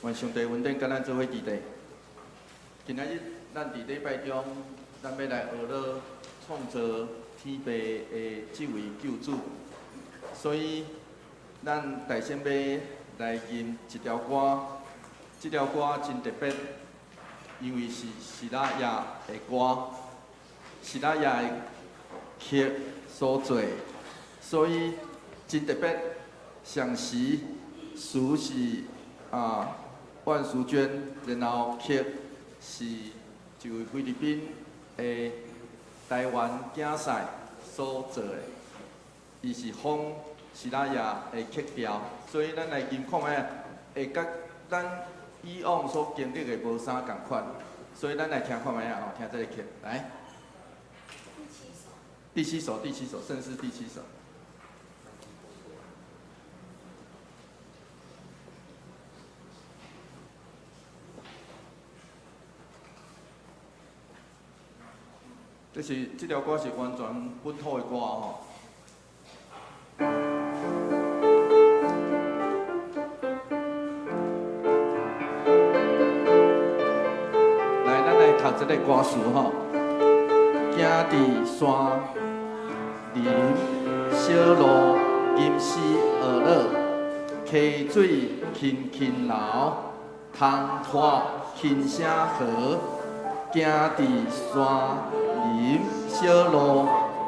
願上帝恩典佮咱做伙佇咧。今仔日咱佇禮拜中，咱欲來學了創造天地的這位救主，所以咱大先欲來吟一條歌，這條歌真特別，因為是西拉雅的歌，西拉雅的曲所做，所以真特別。上時詞是啊萬淑娟，然後曲是一位菲律賓的台灣競賽所做的，伊是仿西拉雅的曲調，所以咱來吟看覓，會佮咱以往所經歷的無啥仝款，所以咱來聽看覓啊吼，聽這个曲來。第七首，第七首，聖詩第七首。這是這條歌是完全本土的歌吼。來，咱來讀這个歌詞吼。行佇山林小路，吟詩學樂，溪水輕輕流，通拖輕聲和。行佇山林小路，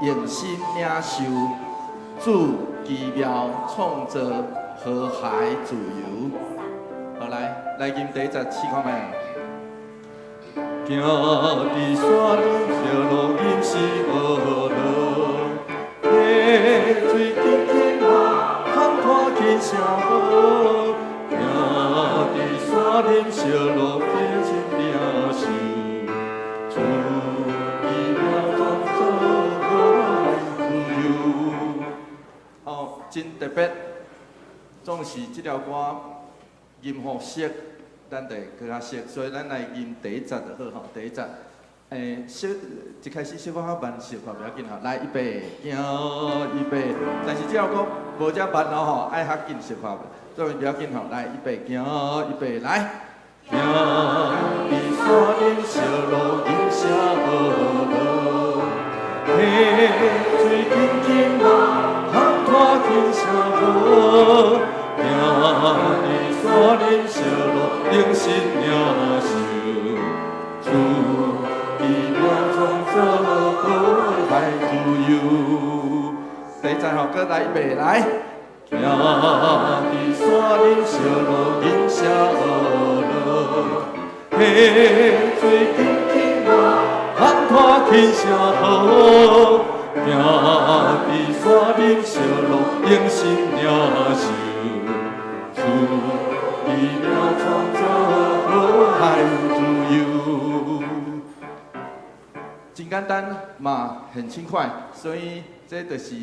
用心領受，主奇妙創造和諧自由。好，來，來吟第一節試看覓。行佇山林小路，吟詩學樂，溪水輕輕流，通拖輕聲和。行佇山林小路，用心領受，主奇妙創造和諧自由。哦，真特別，總是這條歌吟予熟，咱就會閣較熟，所以咱來吟第一節就好吼。第一節，小一開始小可較慢小可袂要緊吼。來，預備，行，預備。但是這條歌無遮慢哦吼，愛較緊小可，所以袂要緊吼。來，預備，行，預備，來。行佇山林小路，吟詩學樂，溪水輕輕流，通拖輕聲和。行佇山林小路，用心領受，主奇妙創造和諧自由。第一節吼，閣來預備來。行佇山林小路，吟詩學樂，溪水輕輕流，通拖輕聲和。行佇山林小路，用心領受，主奇妙創造和諧自由。真簡單嘛，很輕快，所以這就是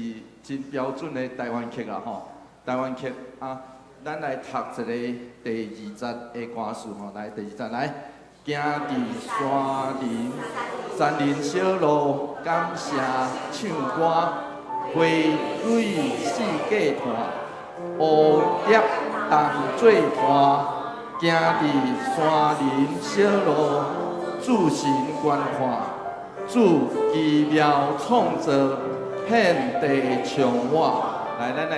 真標準的台灣曲啦吼。台灣曲啊，咱來讀一個第二節的歌詞吼，來第二節來。行佇山林，山林小路，感謝唱歌，花蕊四界看，蝴蝶同做伴。行佇山林小路，注神觀看，主奇妙創造，遍地充滿。來，咱來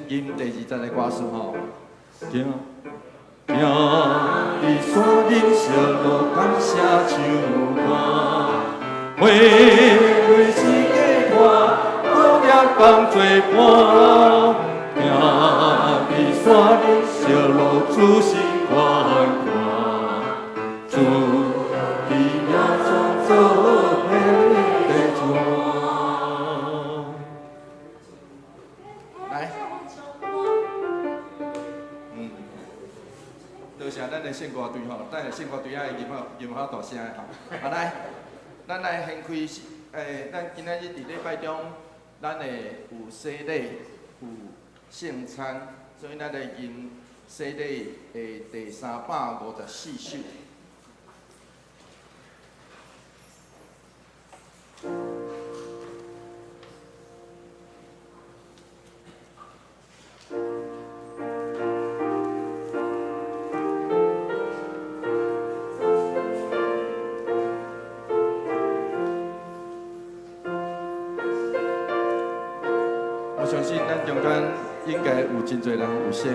吟第二節的歌詞吼。行行佇山林小路，感謝唱歌，花蕊四界看，蝴蝶同做伴。行佇山林小路，注神觀看，主奇妙創造遍地充滿。來，多謝咱的聖歌隊吼，等下聖歌隊愛吟較吟較大聲的吼。啊來，咱來掀開咱今仔日佇禮拜中，咱會有洗禮，有聖餐，所以咱來吟洗禮的第354首。應該有真濟人有熟，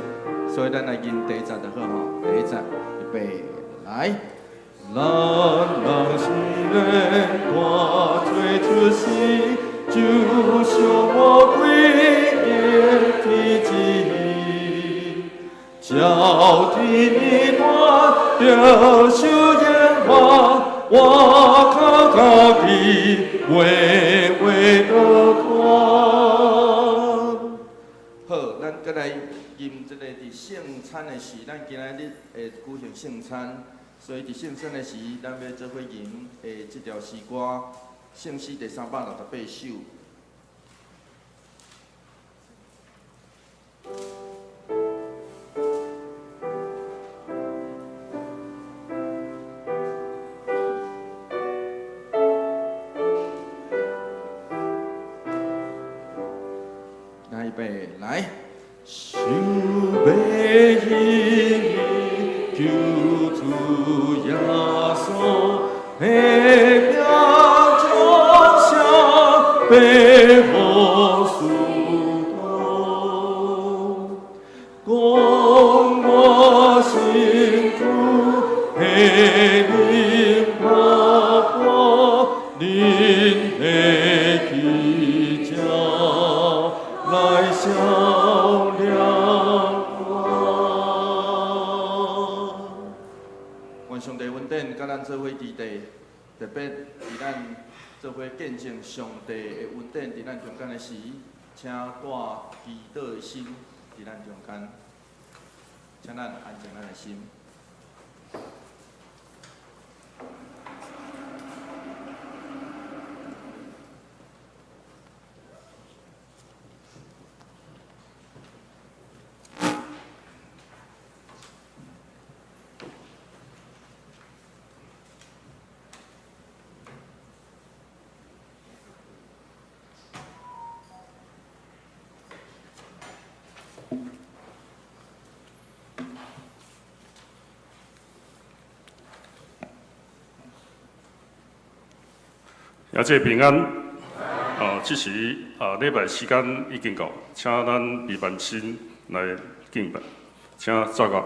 所以咱來吟第一節就好吼。第一節，預備來。咱人生大做出世，就像魔鬼的天使，照天大著受刑罰，外口家己話話都斷。好，咱閣來吟這个佇聖餐的時，咱今仔日會舉行聖餐，所以佇聖餐的時，咱欲做伙吟的這條詩歌，聖詩第368首。來，預備，來。想欲起救主耶穌的名，將寫白何書道，講我身軀彼靈拍破，恁的去食來笑了我。願上帝恩典，佮咱做伙佇地，特別佇咱做伙見證上帝的恩典佇咱中間的時，請帶祈禱的心佇咱中間，請咱安靜咱的心。也這平安。啊，這時啊，禮拜時間已經到，請咱預備心來敬拜，請禱告。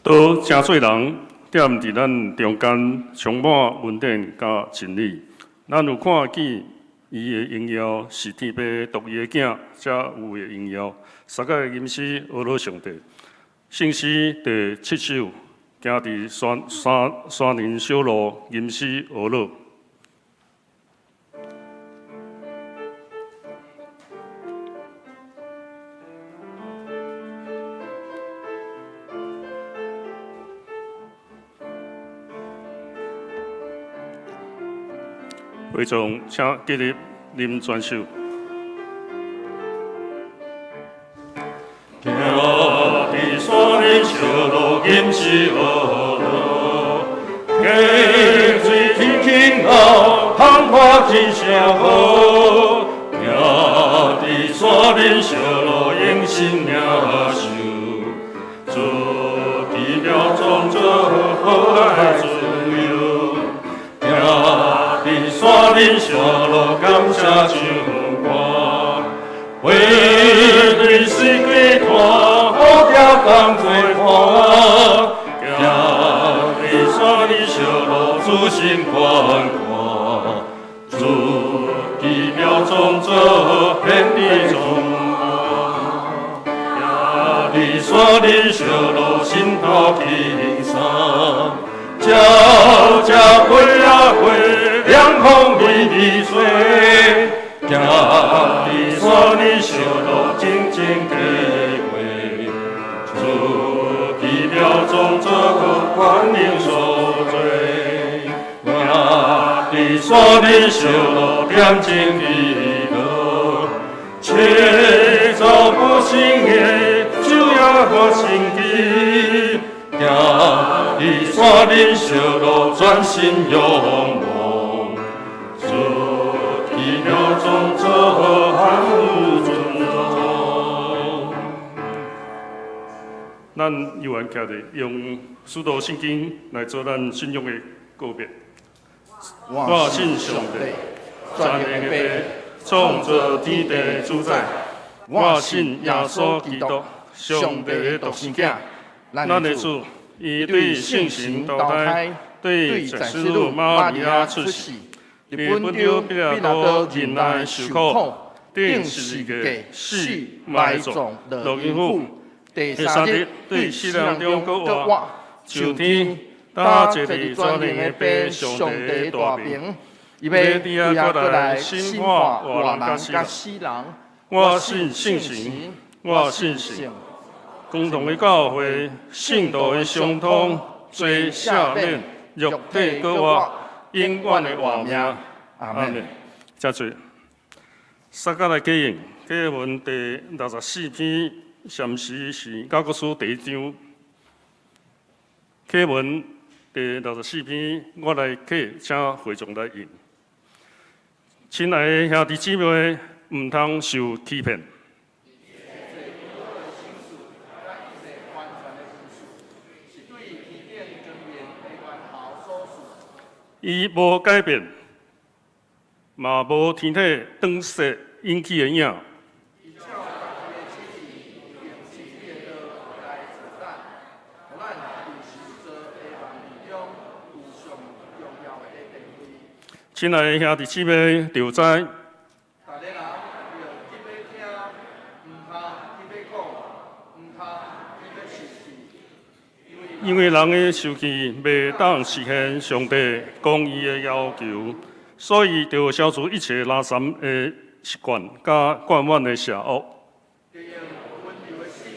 當誠濟人踮佇咱中間充滿恩典佮真理。咱有看見伊的榮耀，是天父獨一的囝才有的榮耀。撒該吟詩呵咾上帝。聖詩第七首，行佇山林小路，吟詩呵咾。會眾請起立，啉全首。行佇山林小路，吟詩呵咾，溪水輕輕流，通看真祥和。行佇山林小路，用心領受，主奇妙創造好愛自由。行佇山林小路，感謝唱歌，花蕊水果團，好蝶同做伴。行佇山林小路，自信寬闊，主奇妙創造天地充滿。行佇山林小路，心頭輕鬆，鸟只飛啊飛，涼風微微吹。行佇山林小路，靜靜體會，主奇妙創造，權能所在。行佇山林小路，恬靜喜樂，尋找無形的主耶和神奇。行佇山林小路，專心仰望，主奇妙創造，萬有尊榮。咱猶原徛佇用使徒信經來做咱信仰的告別。我信上帝，全能的父，創造天地的主宰。我信耶穌基督，上帝的獨生囝，咱的主，伊對聖神投胎，對祭司女瑪利亞出世，佇本丟彼拉多忍耐受苦，釘十字架死埋葬落陰府，第三日對死人中閣活，上天，搭坐佇全能的父上帝的大爿，伊欲佇遐閣來審判活人佮死人。我信聖神，我信聖共同的教會，聖徒的相通，罪赦免，肉體閣活，永遠的活命。阿門。請坐。撒該來啟應，啟文第64篇，暫時是雅各書第一章。啟文第六十四篇，我來啟，請會眾來應。親愛的兄弟姊妹，毋通受欺騙。伊無改變，嘛無天體轉踅引起的影。親愛的兄弟姊妹，著知。逐个人著急欲聽，毋通急欲講，毋通急欲受氣。因為人的受氣袂當實現上帝公義的要求，所以著消除一切垃圾的習慣，佮灌滿的邪惡。著用溫柔的心，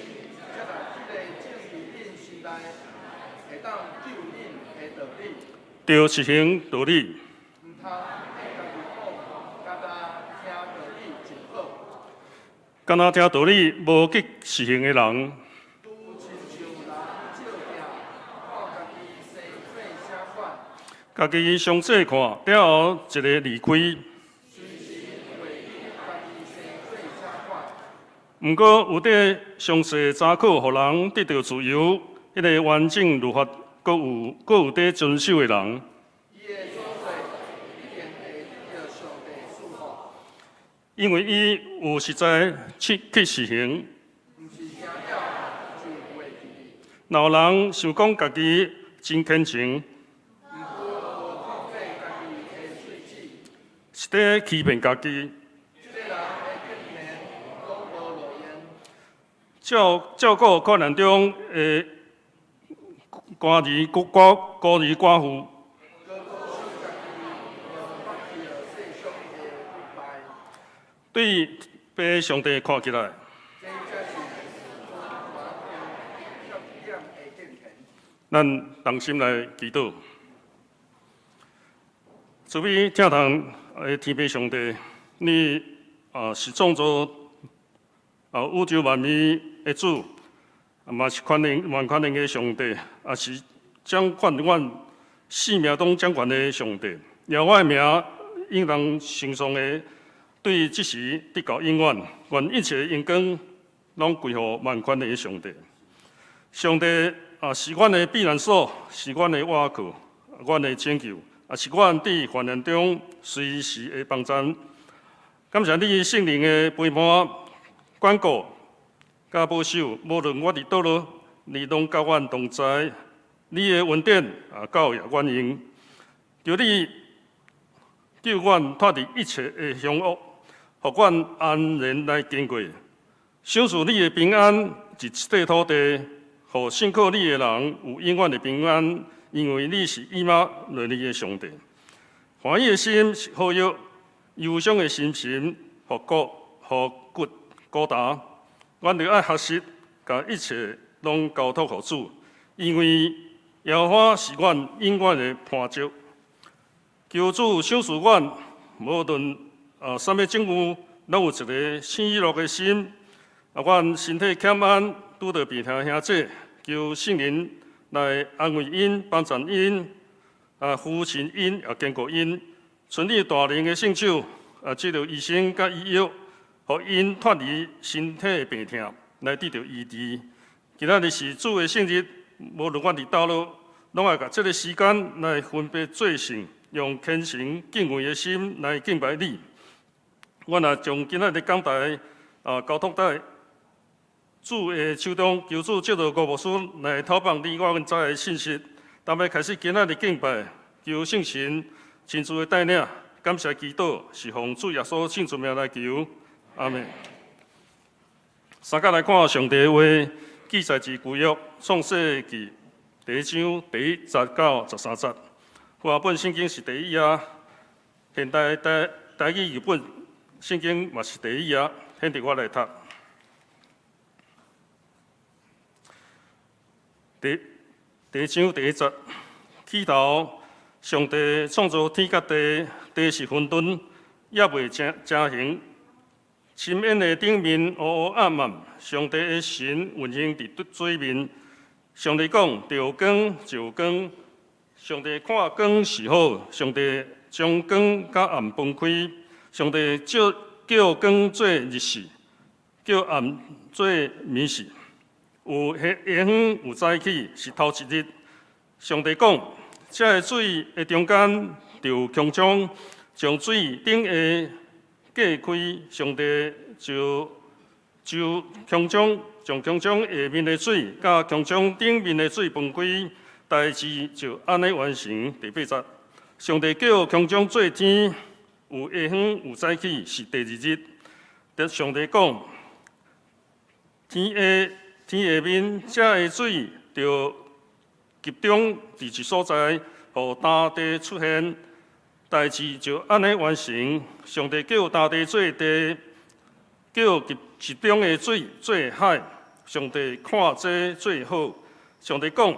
接納這个正佇恁心內會當救恁的道理。著實行道理。毋通替家己講，敢若聽道理真好。敢若聽道理無去實行的人，拄親像人照鏡，看家己生做啥款。家己上細看了後，一个離開。隨時會記家己生做啥款。毋過有佇詳細查考，予人得著自由，彼个完整律法，閣有佇遵守的人。伊的所做一定會得著上帝賜福。因為伊有實在去實行。毋是聽了就袂記。若有人想講家己真虔誠，是佇欺騙家己。照顧困難中的孤兒寡孤兒寡婦。對被上帝看起來。咱同心來祈禱，慈悲疼痛的天父上帝，你啊是創造啊宇宙萬物的主，嘛是權能萬權能的上帝，也是掌管阮生命中掌權的上帝。耶和華的名應當稱頌的，對這時直到永遠，願一切榮光攏歸予萬權能的上帝。上帝啊，是阮的避難所，是阮的倚靠，阮的拯救，也是阮佇患難中隨時的幫贊。感謝你聖靈的陪伴、管顧、佮保守，無論我佇佗落，你攏佮阮同在。你的恩典啊，教育阮用，求你救阮脫離一切的兇惡，予阮安然來經過。賞賜你的平安，佇這塊土地，予信靠你的人有永遠的平安，因為你是以馬內利的上帝。歡喜的心是好藥，憂傷的心情，予骨予骨孤單。阮著愛學習，共一切攏交託予主，因為耶和華是阮永遠的磐石。求主賞賜阮，無論啊啥物境遇，攏有一個喜樂的心。啊，阮身體欠安，拄著病痛兄姊，求聖靈來安慰𪜶、幫助𪜶，啊，扶持𪜶，也堅固𪜶。伸你大能的聖手，啊，藉著醫生佮醫藥，予𪜶脫離身體的病痛，來得著醫治。今仔日是主的聖日，無論阮佇佗落，攏愛共這个時間來分別做聖，用虔誠敬畏的心來敬拜你。阮也將今仔日講台啊交託在主的手中，求主藉著吳牧師來透放你我阮知的信息。當欲開始今仔日敬拜，求聖神親自的帶領，感謝祈禱，是奉主耶穌聖尊名來求，阿們。三甲來看上帝的話，記載佇舊約創世記第一章第一節到十三節。和合本聖經是第一頁，現代台台語譯本聖經嘛是第一頁，現佇我來讀。第第一章第一節，起頭，上帝創造天佮地，地是混沌，猶未成成形。深淵的頂面烏烏暗暗，上帝的神運行佇水面。上帝講：著有光，就有光。上帝看光是好，上帝將光佮暗分開。上帝叫叫光做日時，叫暗做暝時。有下下昏，有早起，是頭一日。上帝講：這个水的中間著有穹蒼，將水頂下隔開。上帝就就穹蒼，將穹蒼下面的水，佮穹蒼頂面的水分開，代誌就按呢完成。第八節，上帝叫穹蒼做天，有下昏，有早起，是第二日。上帝講：天下天下面這个水著集中佇一所在，予大地出現，代誌就按呢完成。上帝叫大地做地，叫集集中的水做海。上帝看這做好。上帝講：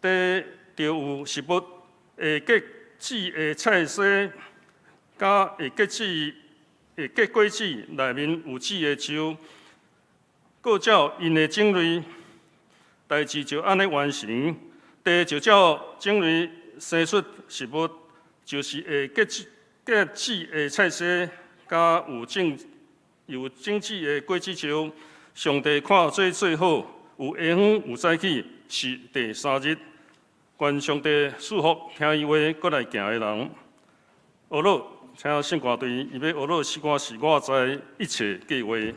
地著有食物會結籽的菜蔬，佮會結籽、會結果子內面有籽的樹，各照𪜶的種類，代誌就按呢完成。地就照種類生出食物，就是會結籽、結籽的菜蔬，佮有種有種子的果子樹。上帝看這做好，有下昏有早起，是第三日。願上帝賜福聽伊話閣來行的人。學樂，請聖歌隊伊欲學樂詩歌是我知一切計劃。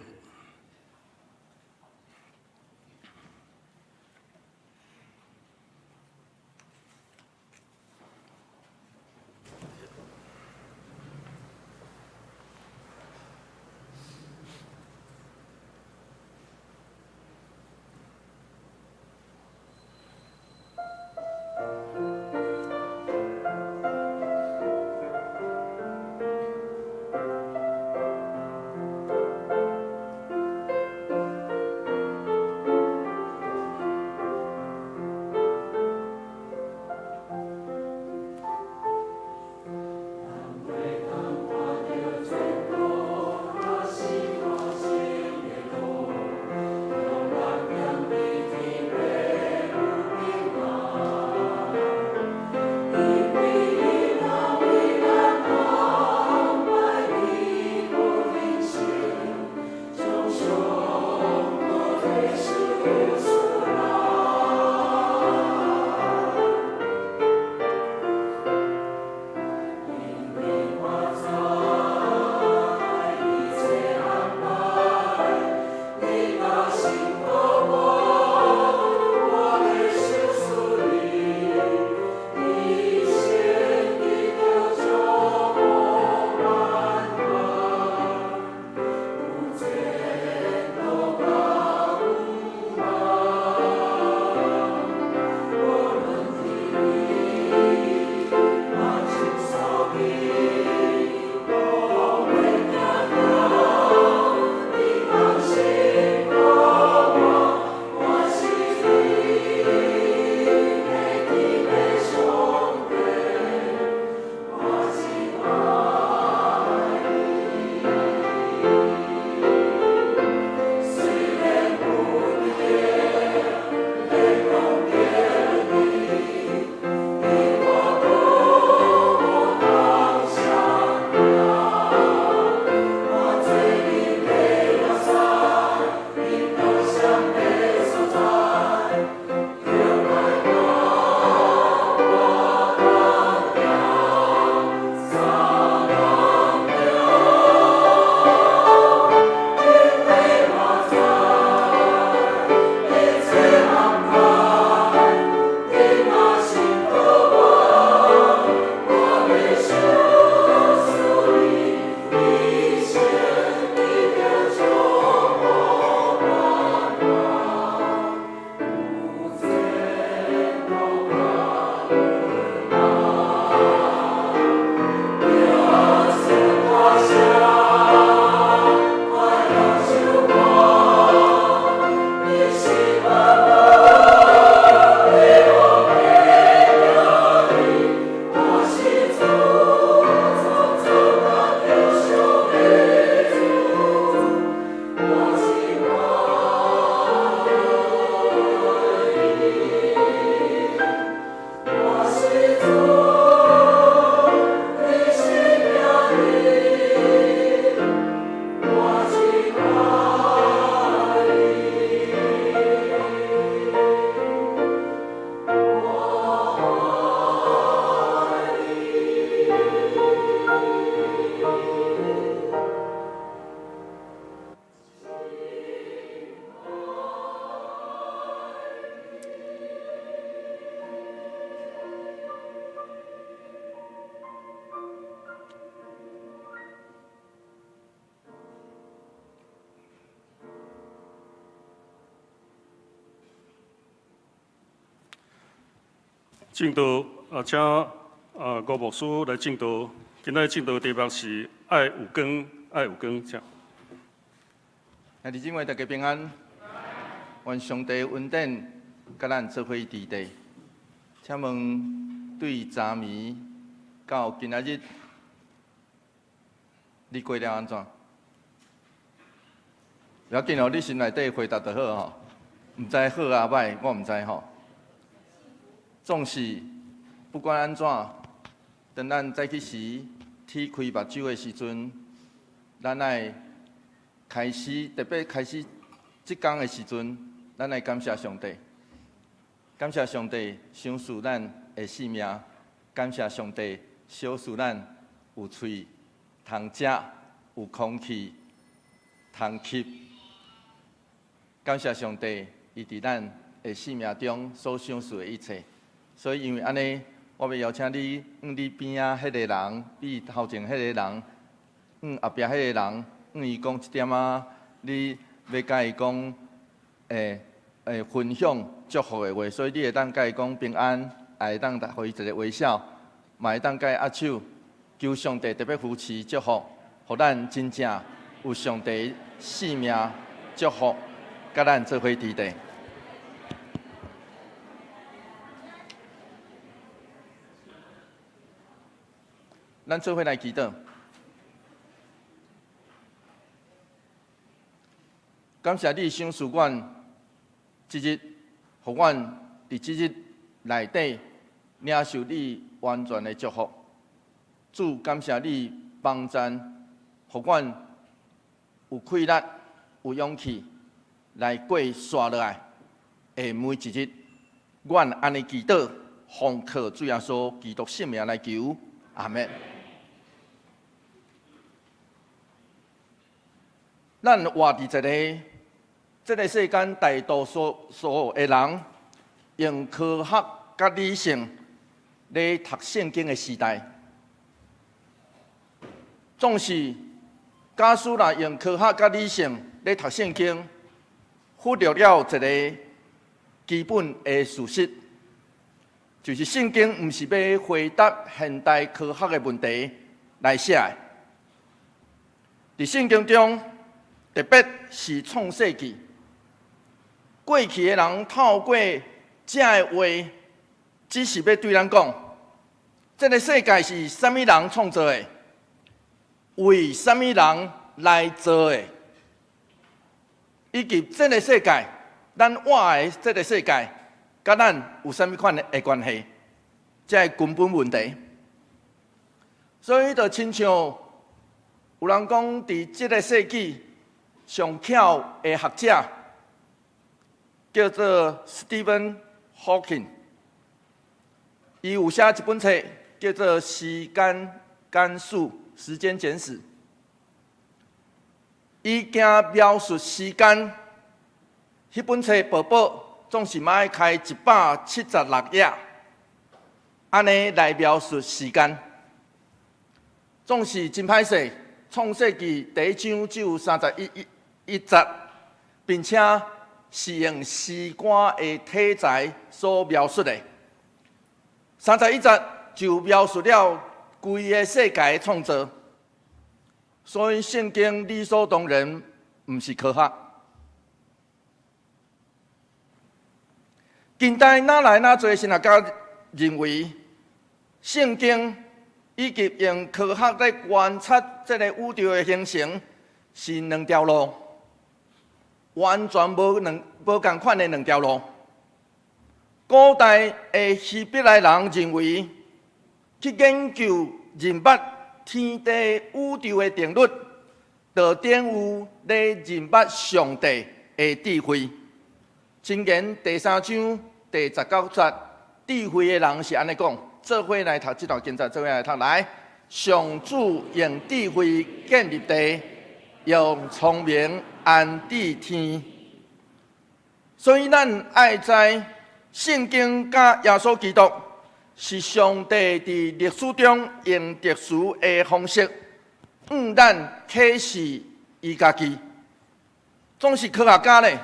證道啊，請啊吳牧師來證道。今仔證道題目是愛有光，愛有光，請。兄弟姊妹，大家平安。願上帝恩典，佮咱做伙佇佇。請問，對昨暝到今仔日，你過了按怎？無要緊哦，你心內底回答就好吼。毋知好抑䆀，我毋知吼。總是不管按怎，當咱早起時鐵開目睭的時陣，咱愛開始，特別開始這工的時陣，咱愛感謝上帝，感謝上帝賞賜咱的性命，感謝上帝賞賜咱有喙通食，有空氣通吸，感謝上帝，伊佇咱的生命中所賞賜的一切。所以因為按呢，我欲邀請你，向你邊仔彼个人，比頭前彼個人，向後壁彼個人，向伊講一點仔，你欲共伊講，分享祝福的話，所以你會當共伊講平安，也會當予伊一个微笑，嘛會當共伊握手，求上帝特別扶持祝福，予咱真正有上帝性命祝福，佮咱做伙佇佇。咱做伙來祈禱，感謝你賞賜阮這日，予阮佇這日內底領受你完全的祝福。主，感謝你幫贊，予阮有氣力、有勇氣來過紲落來的每一日。阮按呢祈禱，奉靠主耶穌基督聖名來求，阿們。咱活佇一个這个世間，大多數所有的人用科學佮理性咧讀聖經的時代，總是假使若用科學佮理性咧讀聖經，忽略了一个基本的事實，就是聖經毋是欲回答現代科學的問題來寫的。佇聖經中，特別是創世記，過去的人透過這个話，只是欲對咱講，這个世界是啥物人創造的，為啥物人來做的，以及這个世界，咱活的這个世界，佮咱有啥物款的關係，這个根本問題。所以，就親像有人講，佇這个世紀上巧的學者叫做 Stephen Hawking，伊有寫一本冊叫做《時間簡史》，時間簡史。伊驚描述時間，彼本冊薄薄，總是嘛愛開176頁，按呢來描述時間，總是真歹勢。創世記第一章只有31節，並且是用詩歌的體裁所描述的。31節就描述了規个世界的創造。所以聖經理所當然毋是科學。近代哪來哪濟神學家認為聖經以及用科學來觀察這个宇宙的形成是兩條路，完全無仝款的兩條路。古代的希伯來人認為，去研究認捌天地宇宙的定律，就等於咧認捌上帝的智慧。箴言第三章第19節，智慧的人是按呢講。做伙來讀這段經節，做伙來讀來。上主用智慧建立地，用聰明安置天。所以咱愛知聖經佮耶穌基督是上帝佇歷史中用特殊的方式，向咱啟示伊家己。總是科學家咧，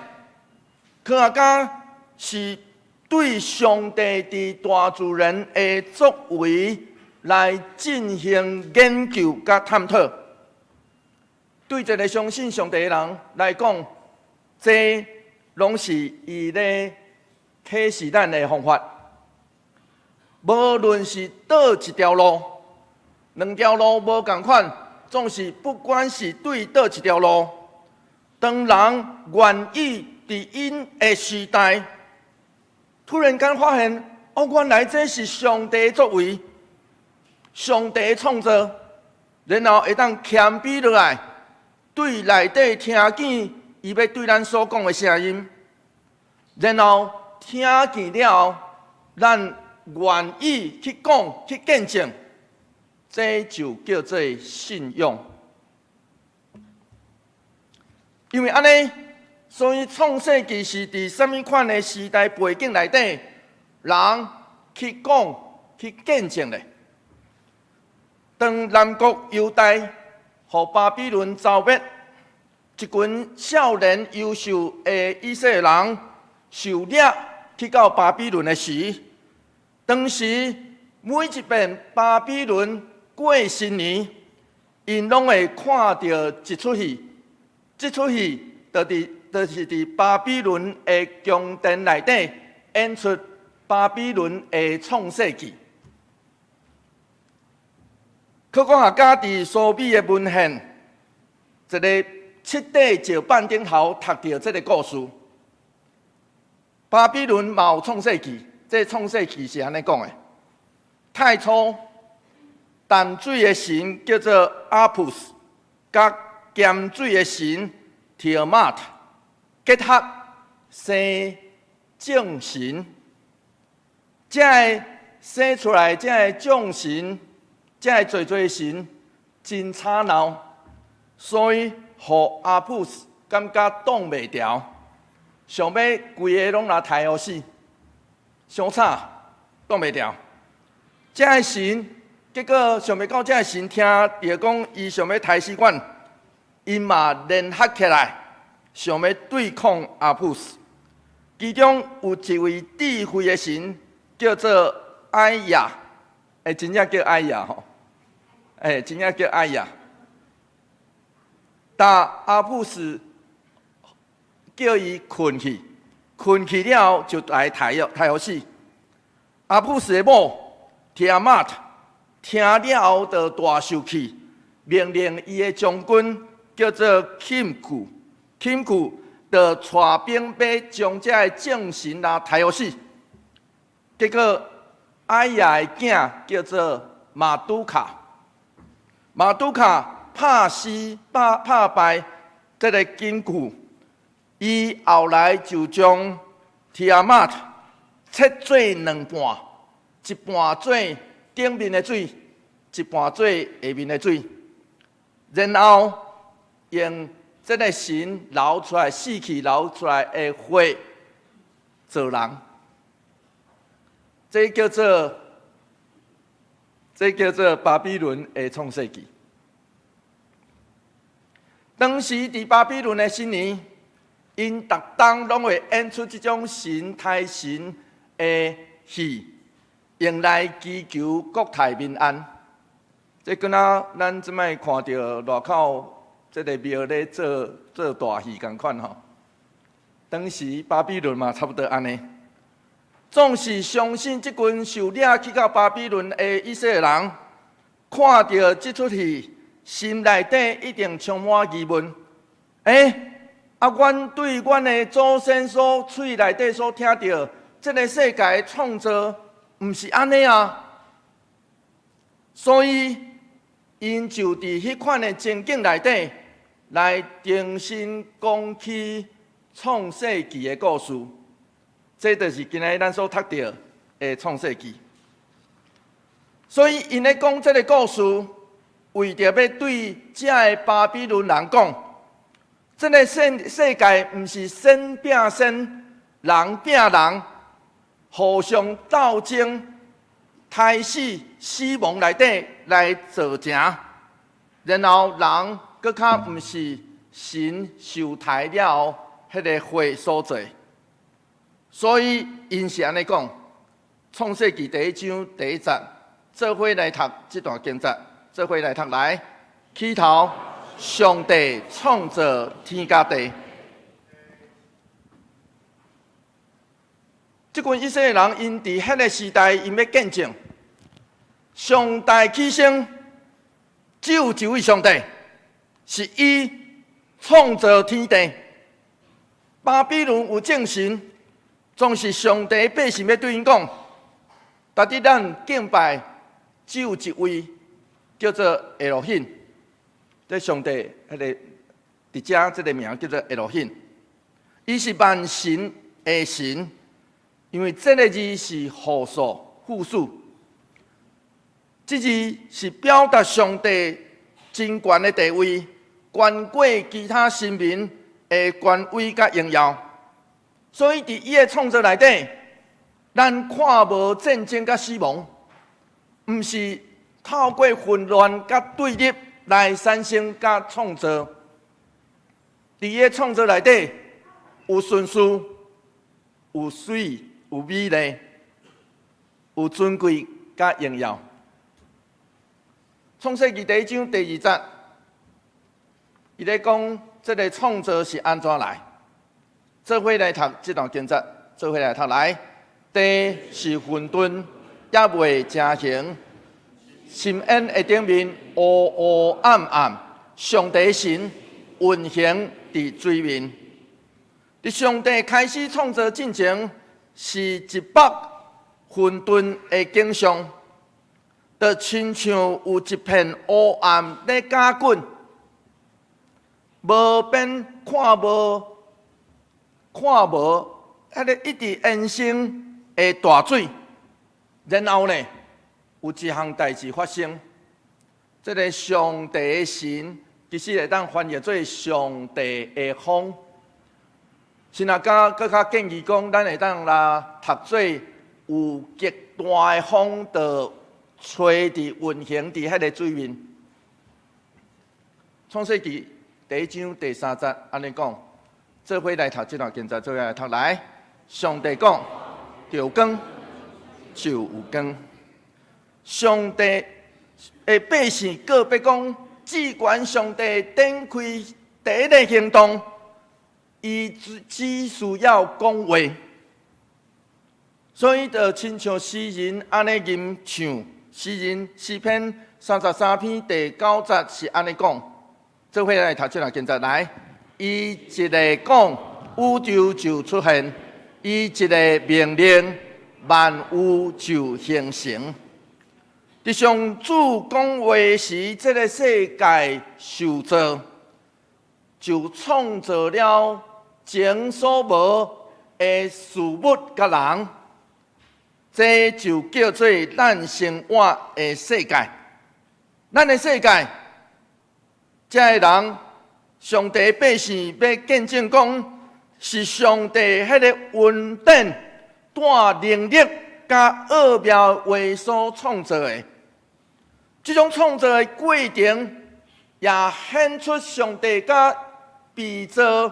科學家是對對上帝佇大自然的作為來進行研究佮探討。對一个相信上帝的人來講，這攏是伊咧啟示咱的方法。無論是佗一條路，兩條路無仝款，總是不管是對佗一條路，當人願意佇𪜶的時代，突然間發現，哦，原來這是上帝作為，上帝創造，然後會當謙卑落來，對內底聽見伊欲對咱所講的聲音，然後聽見了後，咱願意去講、去見證，這就叫做信仰。因為按呢，所以創世記是佇啥物款的時代背景內底，人去講、去見證的。當南國猶大予巴比倫遭滅，一群少年優秀的以色列人受掠去到巴比倫的時，當時每一遍巴比倫過新年，𪜶攏會看著一齣戲，這齣戲就是佇巴比倫的宮殿內底演出巴比倫的創世記。考古學家佇蘇美的文獻，一个七塊石板頂頭讀著這个故事。巴比倫嘛有創世記，這創世記是按呢講的：太初，淡水的神叫做阿普斯，佮鹹水的神提爾馬特結合生眾神，這个生出來這个眾神。這个濟濟神真吵鬧，所以予阿普斯感覺擋袂牢，想欲規个攏來刣予死，傷吵，擋袂牢。這个神結果想袂到，這个神聽著講，伊想欲刣死阮，𪜶嘛聯合起來，想欲對抗阿普斯。其中有一位智慧的神叫做艾亞，欸，真正叫艾亞吼。欸，真正叫艾亞。但阿普斯叫伊睏去，睏去了後就來刣予刣予死。阿普斯的某提亞馬特聽了後就大受氣，命令伊的將軍叫做金庫，金庫就帶兵欲將這个眾神來刣予死。結果艾亞的囝叫做馬杜卡。馬杜卡拍死拍拍敗這个金庫，伊後來就將提亞馬特切做兩半，一半做頂面的水，一半做下面的水，然後用這个神流出來死去流出來的血造人，這叫做巴比倫的創世記。當時佇巴比倫的新年，𪜶逐冬攏會演出這種神刣神的戲，用來祈求國泰民安。這敢若咱這擺看著外口這个廟咧做做大戲仝款吼。當時巴比倫嘛差不多按呢。總是相信這群受掠去到巴比倫的以色列人，看著這齣戲，心內底一定充滿疑問。欸，啊，阮對阮的祖先所喙內底所聽著，這个世界創造，毋是按呢啊。所以，𪜶就佇彼款的情景內底，來重新講起創世記的故事。這就是今仔日咱所讀著的創世記。所以，𪜶咧講這个故事，為著欲對這个巴比倫人講，這个世世界毋是神拚神，人拚人，互相鬥爭、刣死、死亡內底來造成，然後人閣較毋是神受刣了後彼个血所做。所以𪜶是按呢講，創世記第一章第一節，做伙來讀這段經節，做伙來讀來。起頭，上帝創造天佮地。這群以色列人，𪜶佇彼个時代，𪜶欲見證上帝起先只有一位上帝，是伊創造天地。巴比倫有眾神，總是上帝百姓欲對𪜶講，但佇咱敬拜只有一位，叫做 Elohim。這上帝彼个佇遮這个名叫做 Elohim，伊是萬神的神，因為這个字是複數，複數，這字是表達上帝真懸的地位，懸過其他神明的權威佮榮耀。所以佇伊的創造內底，咱看無戰爭佮死亡，毋是透過混亂佮對立來產生佮創造。佇伊的創造內底，有順序，有水，有美麗，有尊貴佮榮耀。創世記第一章第二節，伊咧講這个創造是按怎來？做伙來讀這段經節，做伙來讀來。地是混沌，猶未成形，深淵的頂面烏烏暗暗，上帝神運行佇水面。佇上帝開始創造進前，是一幅混沌的景象，就親像有一片烏暗咧攪滾，無邊看無看無，彼个一直延伸的大水，然後呢，有一項代誌發生，這个上帝的神其實會當翻譯做上帝的風。神學家閣較建議講，咱會當來讀做有極大的風，就吹佇運行佇彼个水面。創世記第一章第三節按呢講，做伙來讀這段經節，做伙來讀來。上帝講，著光就有光。上帝的百姓告別講，至懸上帝展開第一个行動，伊只需要講話，所以就親像詩人按呢吟唱，詩人詩篇33篇第九節是按呢講，做伙來讀這段經節來，伊一个講，宇宙就出現；伊一个命令，萬有就形成。佇上主講話時，這个世界受造，就創造了前所無的事物佮人，這就叫做咱生活的世界。咱的世界，這个人，上帝百姓欲見證講，是上帝彼个恩典、帶能力佮奧妙話所創造的。這種創造的過程，也顯出上帝佮被造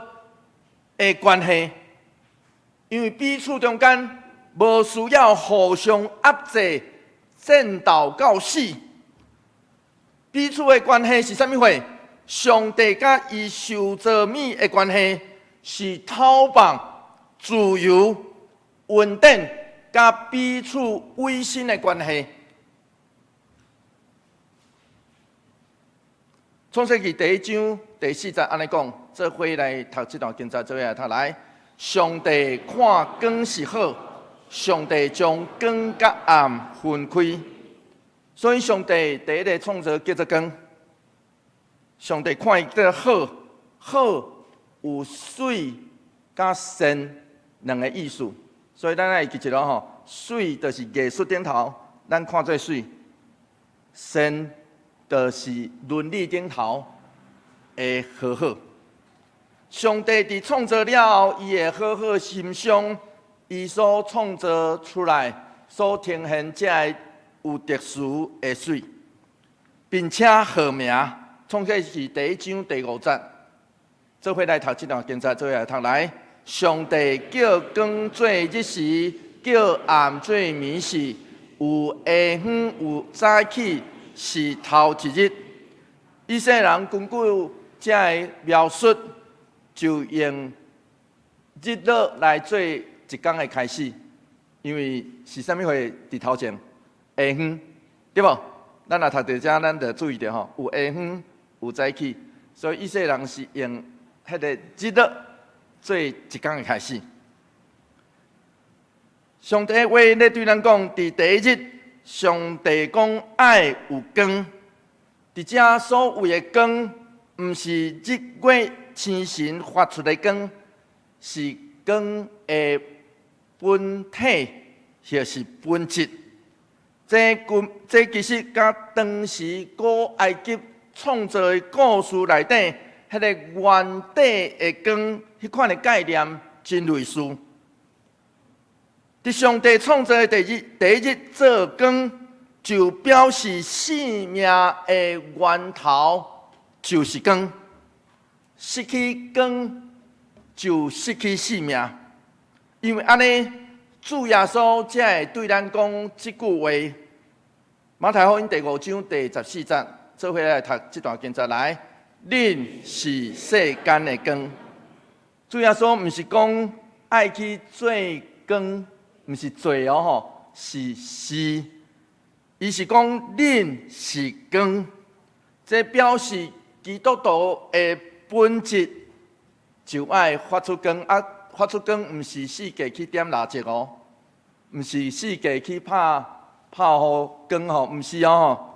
的關係，因為彼此中間無需要互相壓制、戰鬥到死。彼此的關係是啥物貨？上帝佮伊受造物的關係是透放、自由、恩典佮彼此委身的關係。創世記第一章第四節按呢講，做伙來讀這段經節，做伙來讀來。上帝看光是好，上帝將光佮暗分開，所以上帝第一个創造叫做光。上帝看伊叫好，好有媠佮善兩个意思，所以咱愛記一下吼，媠就是藝術頂頭，咱看做媠，善就是倫理頂頭的和好。上帝佇創造了後，伊會好好欣賞伊所創造出來、所呈現這个有特殊的媠，並且號名。創世記第一章第五節，做伙來讀這段經節，做伙來讀來。上帝叫光做日時，叫暗做暝時，有下昏有早起，是頭一日。以色列人根據這个描述，就用日落來做一工的開始，因為是啥物貨佇頭前？下昏，對無？咱若讀著遮，咱就注意著吼，有下昏，有早起，所以以色列人是用彼个日落做一工的開始。上帝話咧對咱講，佇第一日，上帝講愛有光。佇遮所謂的光，毋是日月星辰發出的光，是光的本體，或是本質。這其實佮當時古埃及創造的故事內底，彼个原底的光，彼款的概念真類似。佇上帝創造的第一日做光，就表示生命的源頭就是光。失去光就失去生命，因為按呢，主耶穌才會對咱講這句話。馬太福音第五章第十四節，做伙來讀這段經節來。恁是世間的光。主耶穌毋是講愛去做光，毋是做哦吼，是是。伊是講恁是光，這表示基督徒的本質就愛發出光啊！發出光毋是四界去點蠟燭哦，毋是四界去拍炮予光吼，毋是哦。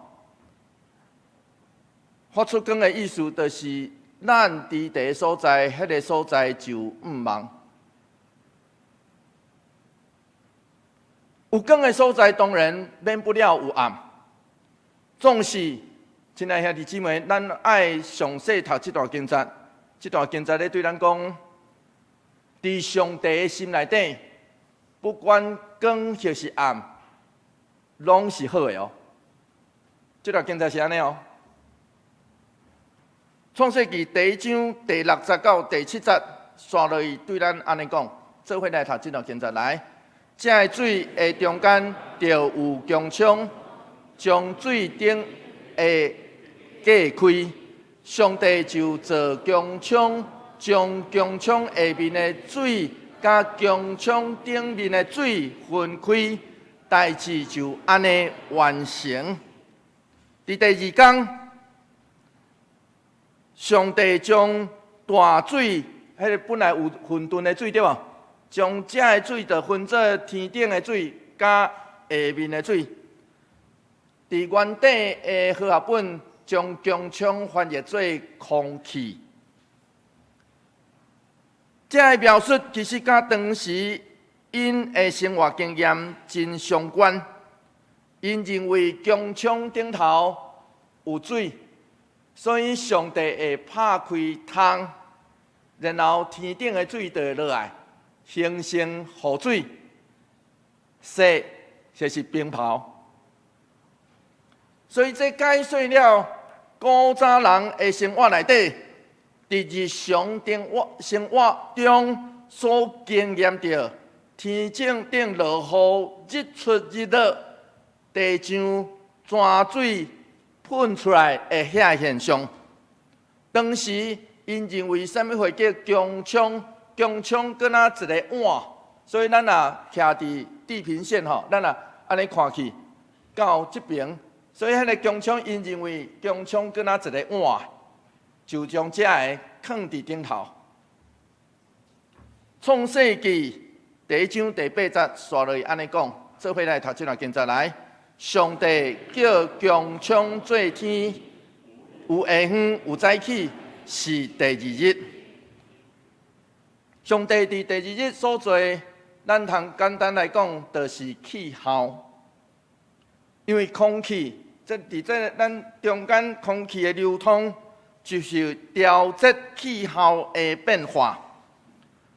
發出光的意思就是咱佇佇所在，彼个所在就有望。有光的所在，當然免不了有暗。總是，親愛兄弟姊妹，咱愛詳細讀這段經節。這段經節咧對咱講，佇上帝的心內底，不管光或是暗，攏是好的哦。這段經節是按呢哦。創世記第一章第六節到第七節，紲落去對咱按呢講，做伙來讀這段經節來。這个水的中間就有穹蒼，將水頂的隔開。上帝就造穹蒼，將穹蒼下面的水佮穹蒼頂面的水分開，代誌就按呢完成。佇第二工，上帝將大水，彼个本來有混沌的水對無？將這个水就分做天頂的水佮下面的水。佇原底的和合本，將穹蒼翻譯做空氣。這个描述其實佮當時𪜶的生活經驗真相關。𪜶認為穹蒼頂頭有水，所以上帝會拍開窗，然後天頂的水就會落來，形成雨水，雪就是冰雹。所以這解釋了古早人的生活內底，佇日常生活中所經驗著天頂頂落雨、日出日落、地上泉水噴出來的遐現象。當時𪜶認為啥物貨叫穹蒼？穹蒼敢若一个碗，所以咱若徛佇地平線吼，咱若按呢看去到這爿，所以彼个穹蒼，𪜶認為穹蒼敢若一个碗，就將這个囥佇頂頭。創世記第一章第八節，紲落去按呢講，做伙來讀這段經節來。上帝叫穹蒼做天，有下昏有早起，是第二日。上帝佇第二日所做，咱通簡單來講，就是氣候。因為空氣，這佇這咱中間空氣的流通，就是調節氣候的變化。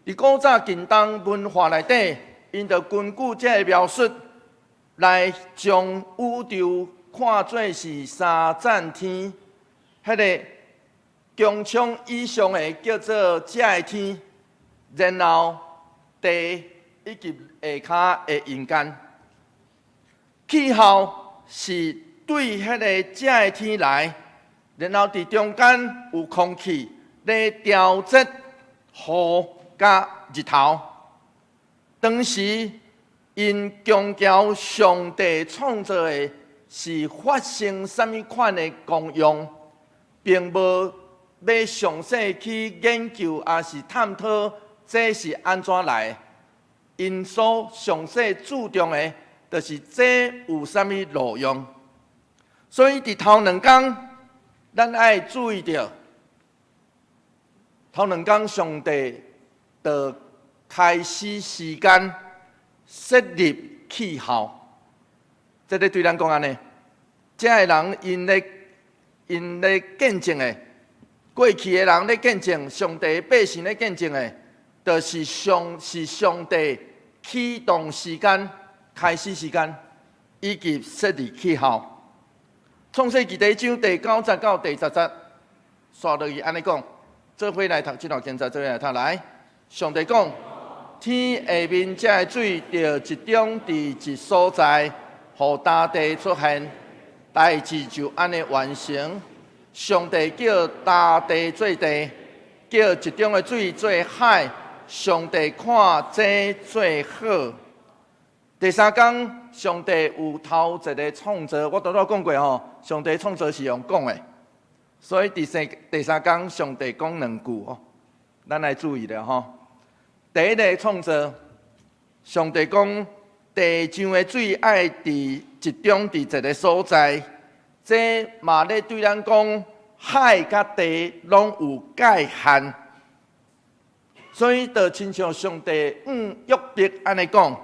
佇古早近東文化內底，𪜶就根據這个描述，來將宇宙看做是三層天，彼个穹蒼以上的叫做這个天，然後地以及下跤的陰間。氣候是對彼个遮的天來，然後佇中間有空氣咧調節雨佮日頭。當時𪜶強調上帝創造的是發生啥物款的功用，並無欲詳細去研究，抑是探討這是按怎來的。𪜶所詳細注重的，就是這有啥物路用。所以佇頭兩工，咱愛注意著，頭兩工上帝就開始時間設立氣候。這咧對咱講按呢，遮的人𪜶咧見證的，過去的人咧見證，上帝百姓咧見證的，就是上帝啟動時間、開始時間以及設立氣候。創世記第一章第九節到第十節，紲落去按呢講，做伙來讀這段經節，做伙來讀來。上帝講，天下面遮的水著集中佇一所在，予乾地出現，代誌就按呢完成。上帝叫乾地做地，叫集中的水做海。上帝看這做好。第三工，上帝有頭一个創造，我拄才講過吼，上帝創造是用講的，所以第三工，上帝講兩句哦，咱來注意著吼。第一個創造，上帝講地上的水愛佇集中佇一个所在，這嘛咧對咱講，海佮地攏有界限，所以就親像上帝向約伯按呢講。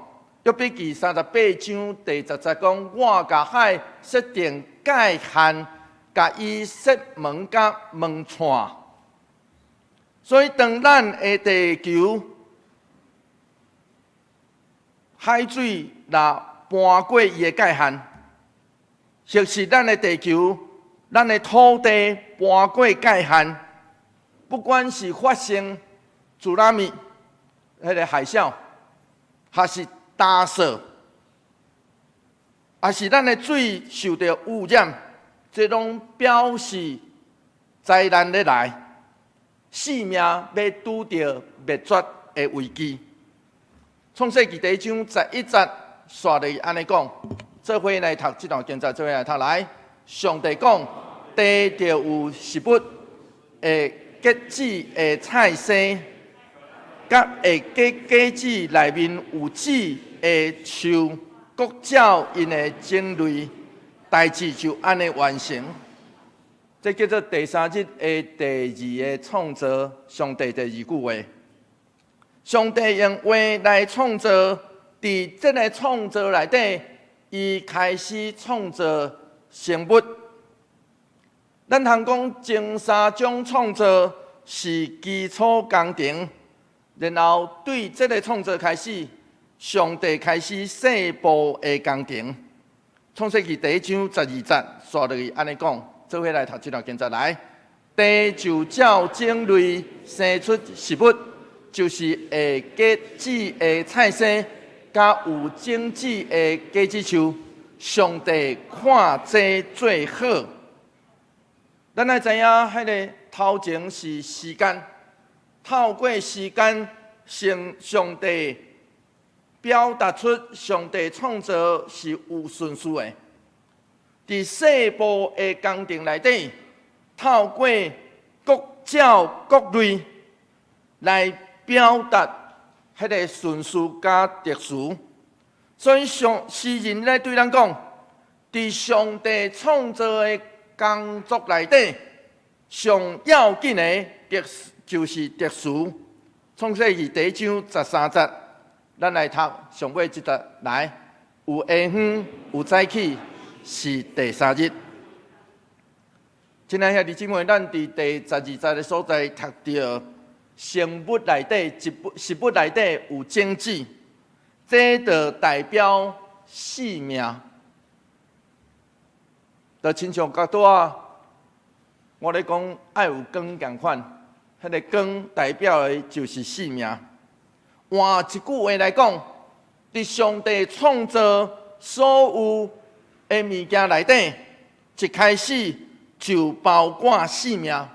約伯記38章第十節講：我共海設定界限，共伊設門佮門掣。所以當咱的地球海水若搬過伊的界限，或是咱的地球、咱的土地搬過界限，不管是發生津波，彼个海嘯，還是打掃，抑是咱的水受著污染，這攏表示災難咧來，生命欲拄著滅絕的危機。創世記第一章十一節，紲落去按呢講，做伙來讀這段經節，做伙來讀來。上帝講，地著有食物會結籽的菜生，佮會結果子內面有籽的樹，各照𪜶的種類，代誌就按呢完成。這叫做第三日的第二個創造，上帝第二句話。上帝用話來創造，佇這个創造內底，伊開始創造生物。咱通講前三種創造是基礎工程，然後對這个創造開始，上帝開始細部的工程。創世記第一章十二節，紲落去按呢講，做伙來讀這段經節來。地就照種類生出食物，就是會結籽的菜生，佮有種子的果子樹。上帝看這做好。咱愛知影，彼个頭前是時間，透過時間，上帝表達出上帝創造是有順序的。佇細部的工程內底，透過各照各類來表達彼个順序佮秩序。所以上詩人咧對咱講，佇上帝創造的工作內底，上要緊的特就是秩序。創世記第一章十三節，咱來讀上尾這節來，有下昏，有早起，是第三日。親愛兄弟姊妹，咱佇第十二節的所在讀著生物內底，食物內底有種子，這就代表生命。就親像拄仔，我咧講愛有光仝款，彼个光代表的就是生命。換一句話來講，佇上帝創造所有的物件內底，一開始就包括性命。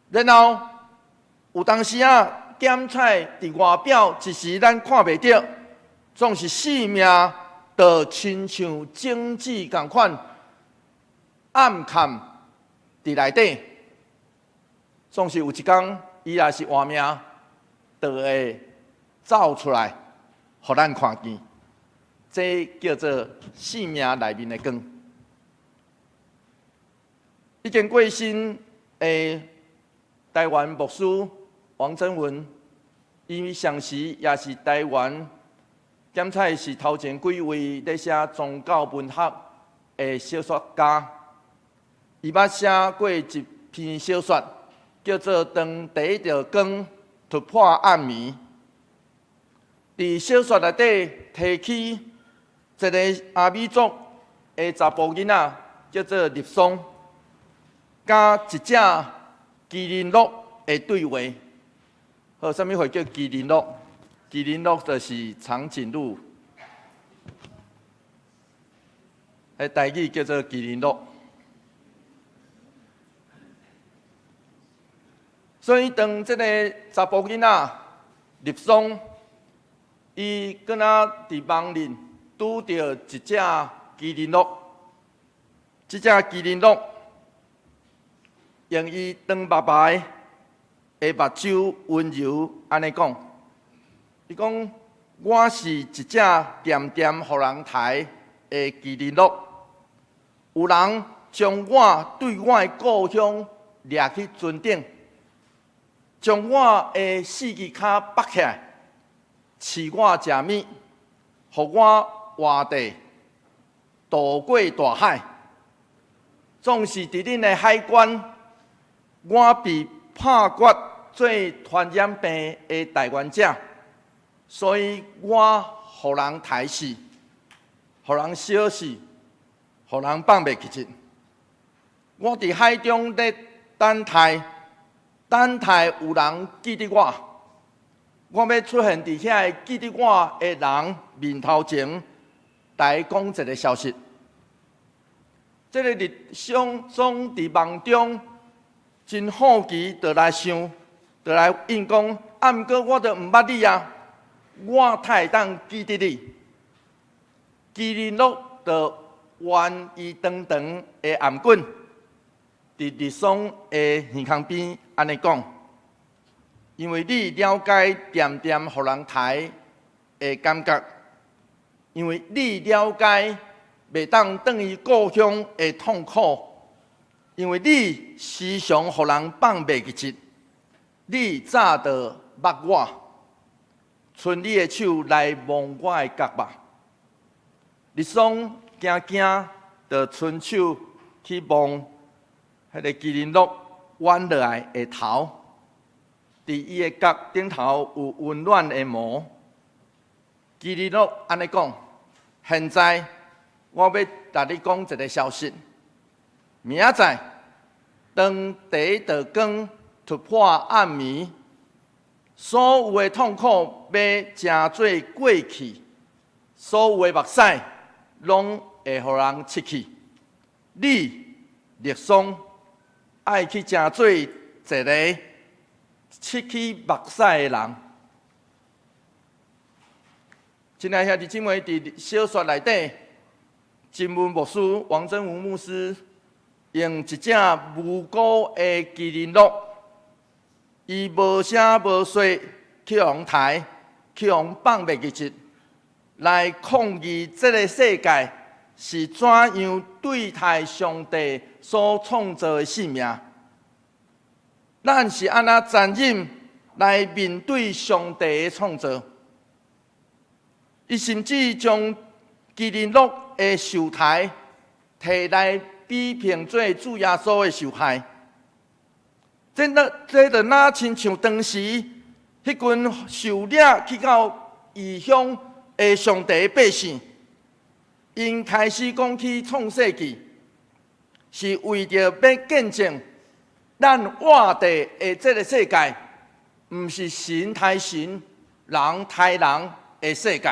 然後有當時仔檢採佇外表一時咱看袂著，總是性命就親像種子仝款暗崁佇內底，總是有一工伊若是活命，就會走出來，予咱看見。這叫做性命內面的光。已經過身的台灣牧師王珍文，伊同時也是台灣檢採是頭前幾位咧寫宗教文學的小說家。伊捌寫過一篇小說，叫做《當第一道光突破暗暝》。佇小說內底提起一个阿美族的查埔囡仔，叫做立松，佮一隻麒麟鹿的對話。好，啥物貨叫麒麟鹿？麒麟鹿就是長頸鹿，彼台語叫做麒麟鹿。所以當這个查埔囡仔立松，伊閣若佇夢裡拄著一隻麒麟鹿，這隻麒麟鹿用伊長白白的目睭溫柔按呢講，伊講，我是一隻恬恬予人刣的麒麟鹿，有人將我對我的故鄉掠去船頂，將我的四隻跤縛起來，飼我食物，予我活地渡過大海。總是佇恁的海關，我被判決做傳染病的帶原者，所以我予人刣死，予人燒死，予人放袂記得。我佇海中咧等待，等待有人記得我。我欲出現佇遐個記得我的人面頭前，來講一个消息。這个立松總佇夢中真好奇，就來想，就來應講。啊，毋過我都毋捌你啊，我哪會當記得你？麒麟鹿就彎伊長長的頷頸，佇立松的耳孔邊按呢講，因為你了解恬恬予人刣的感覺，因為你了解袂當轉去故鄉的痛苦，因為你時常予人放袂記得，你早就捌我，伸你的手來摸我的角吧。立松驚驚，就伸手去摸彼个麒麟鹿彎落來的頭，佇伊的角頂頭有溫暖的毛。麒麟鹿按呢講：現在我欲共你講一个消息，明仔載當第一道光突破暗暝，所有的痛苦欲成做過去，所有的目屎攏會予人拭去。你立松愛去成做一个拭去目屎的人。親愛兄弟姊妹，佇小說內底，真文牧師王珍文牧師用一隻無辜的麒麟鹿，伊無聲無說去予刣，去予放袂記得，來抗議這个世界是怎樣對待上帝所創造的生命。咱是按怎殘忍來面對上帝的創造？伊甚至將麒麟鹿的受刣提來比拼做主耶穌的受害。這就若親像當時彼群受掠去到異鄉的上帝百姓，𪜶開始講起創世記，是為著欲見證咱活佇的這个世界，毋是神刣神，人刣人的世界。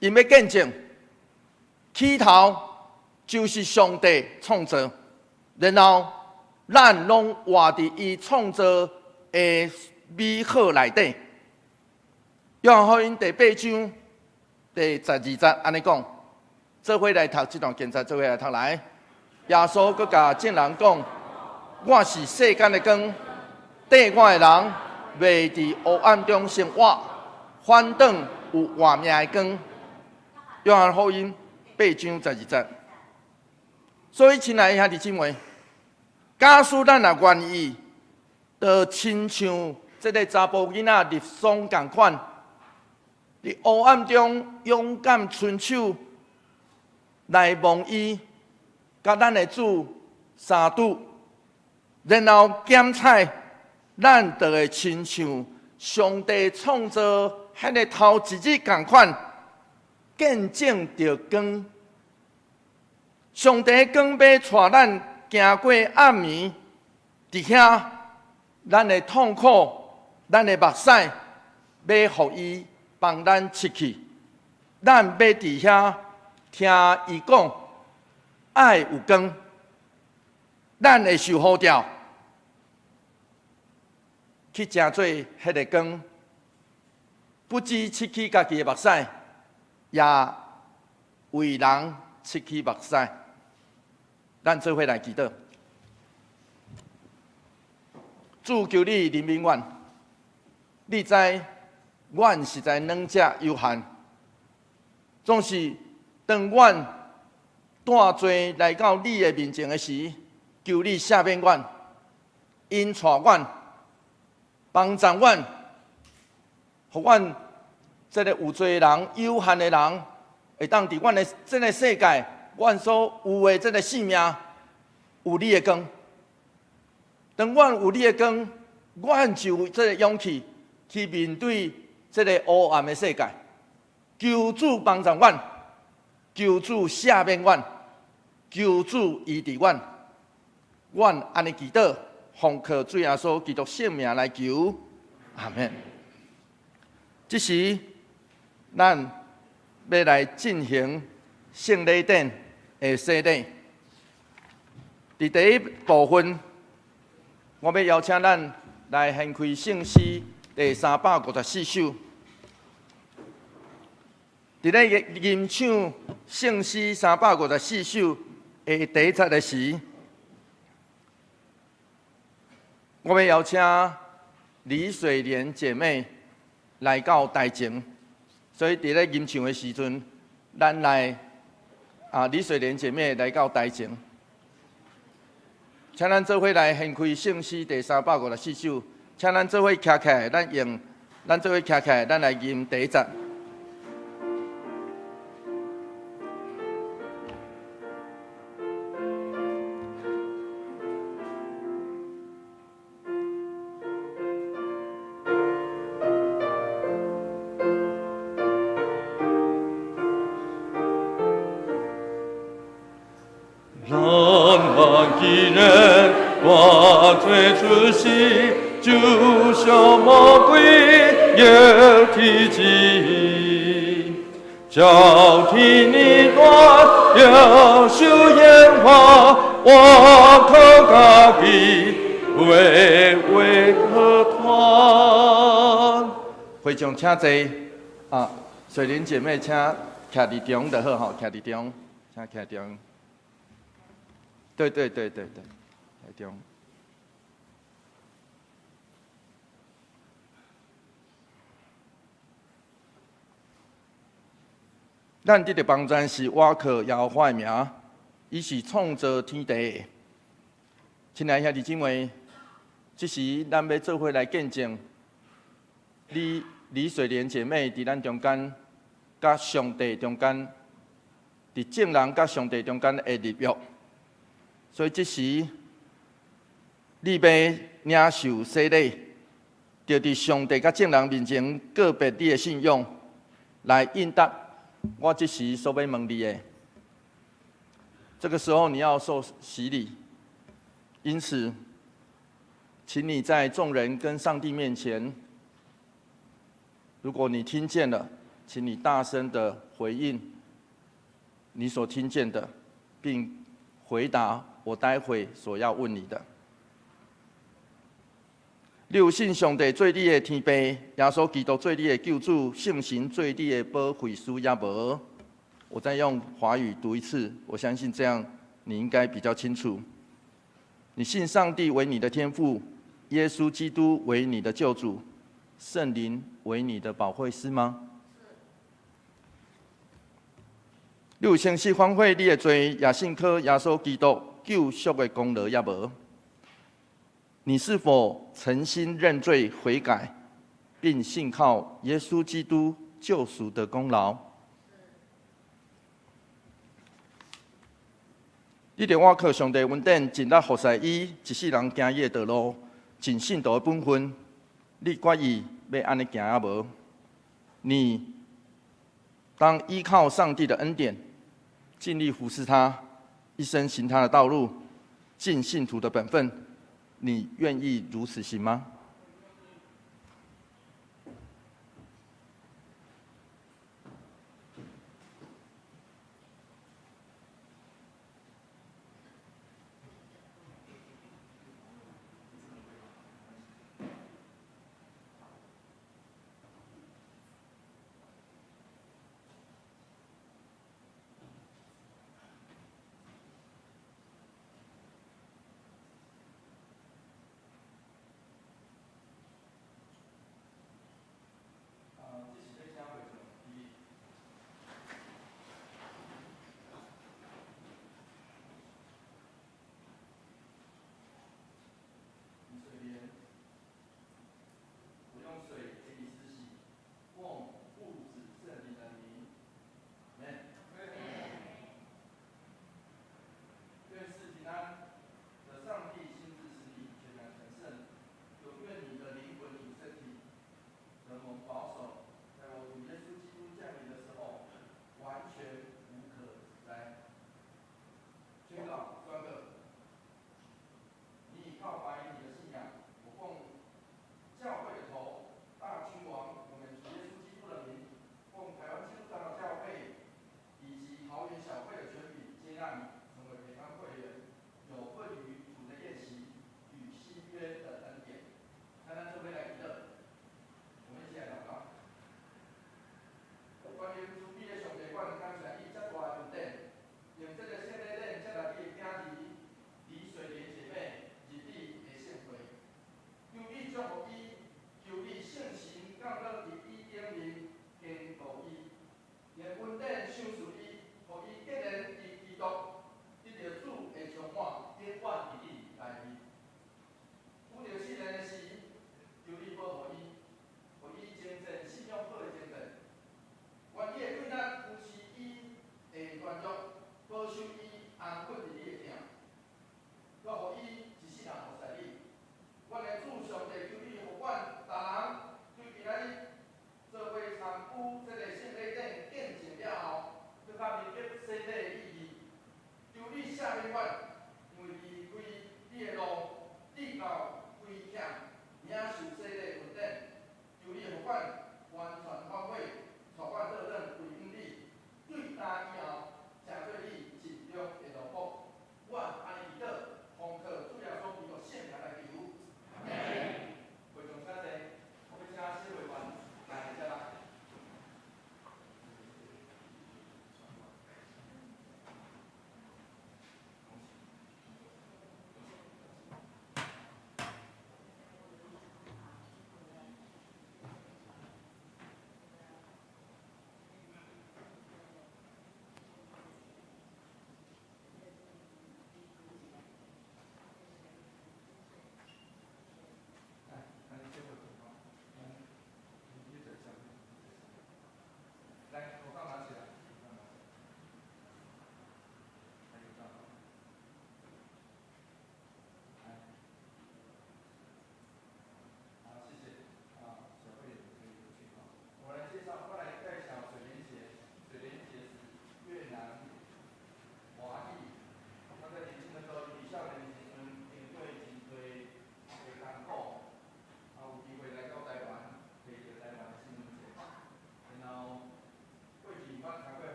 𪜶欲見證起頭就是上帝創造，然後咱攏活佇伊創造的美好內底。約翰福音第八章第12節按呢講，做伙來讀這段經節，做伙來讀來。耶穌閣共眾人講：我是世間的光，綴我的人袂佇黑暗中生活，反轉有活命的光。約翰福音八章十二節。所以，親愛的兄弟姊妹，假使咱若願意，就親像這个查埔囡仔甕爽仝款，佇黑暗中勇敢伸手來摸伊，佮咱的主相拄，然後檢採，咱就會親像上帝創造彼个頭一日仝款，見證著光。上帝光欲帶咱行過暗暝，佇遐咱的痛苦、咱的目屎，欲予伊幫咱拭去。咱欲佇遐聽伊講，愛有光，咱會受呼召去成做彼个光，不只拭去家己的目屎，也為人拭去目屎。咱做伙來祈禱，主求你憐憫阮，你知阮實在軟弱有限，總是當阮帶罪來到你的面前的時，求你赦免阮，引帶阮，幫助阮，予阮這个有罪的人、有限的人，會當佇阮的這个世界，阮所有的這个性命，有你的光。當阮有你的光，阮就有這个勇氣去面對這个黑暗的世界。求主幫助阮，求主赦免阮，求主醫治阮。阮按呢祈禱，奉靠主耶穌基督聖名來求，阿們。這時，咱欲來進行聖禮典的洗禮。佇第一部分，我欲邀請咱來掀開聖詩第354首。佇咧吟唱聖詩三百五十四首的第一節的時，我欲邀請李水蓮姐妹來到台前。所以佇咧吟唱的時陣，咱來李水蓮姐妹來到台前，請咱做伙來掀開聖詩第三百五十四首，請咱做伙徛起來，咱用咱做伙徛起來，咱來吟第一節。咱既然帶罪出世，就像魔鬼有體質，交替你斷了受演化，我靠家己為為可團。會眾請坐啊，水玲姐妹請徛佇中就好吼，徛佇中，請徛中。對對對對對，徛中。咱得著幫贊是倚靠耶和華的名，伊是創造天地的。親愛兄弟姊妹，這時咱欲做伙來見證李李水蓮姐妹佇咱中間，佮上帝中間，佇眾人佮上帝中間的立約。所以這時，你欲領受洗禮，就佇上帝佮眾人面前告別你的信仰，來應答我這時所欲問你的。這個時候你要受洗禮，因此，請你在眾人跟上帝面前，如果你聽見了，請你大聲的回應你所聽見的，並回答我待會所要問你的。你有信上帝做你的天父，耶穌基督做你的救主，聖神做你的保惠師抑無？我再用華語讀一次，我相信這樣你應該比較清楚。你信上帝為你的天父，耶穌基督為你的救主，聖靈為你的保惠師嗎？你有誠實反悔你的罪，也信靠耶穌基督救贖的功勞抑無？你是否誠心認罪悔改，並信靠耶穌基督救贖的功勞？你著倚靠上帝恩典，盡力服侍伊，一世人行伊的道路，盡信徒的本分。你決意欲按呢行抑無？你當依靠上帝的恩典，盡力服侍他，一生行他的道路，盡信徒的本分。你願意如此行嗎？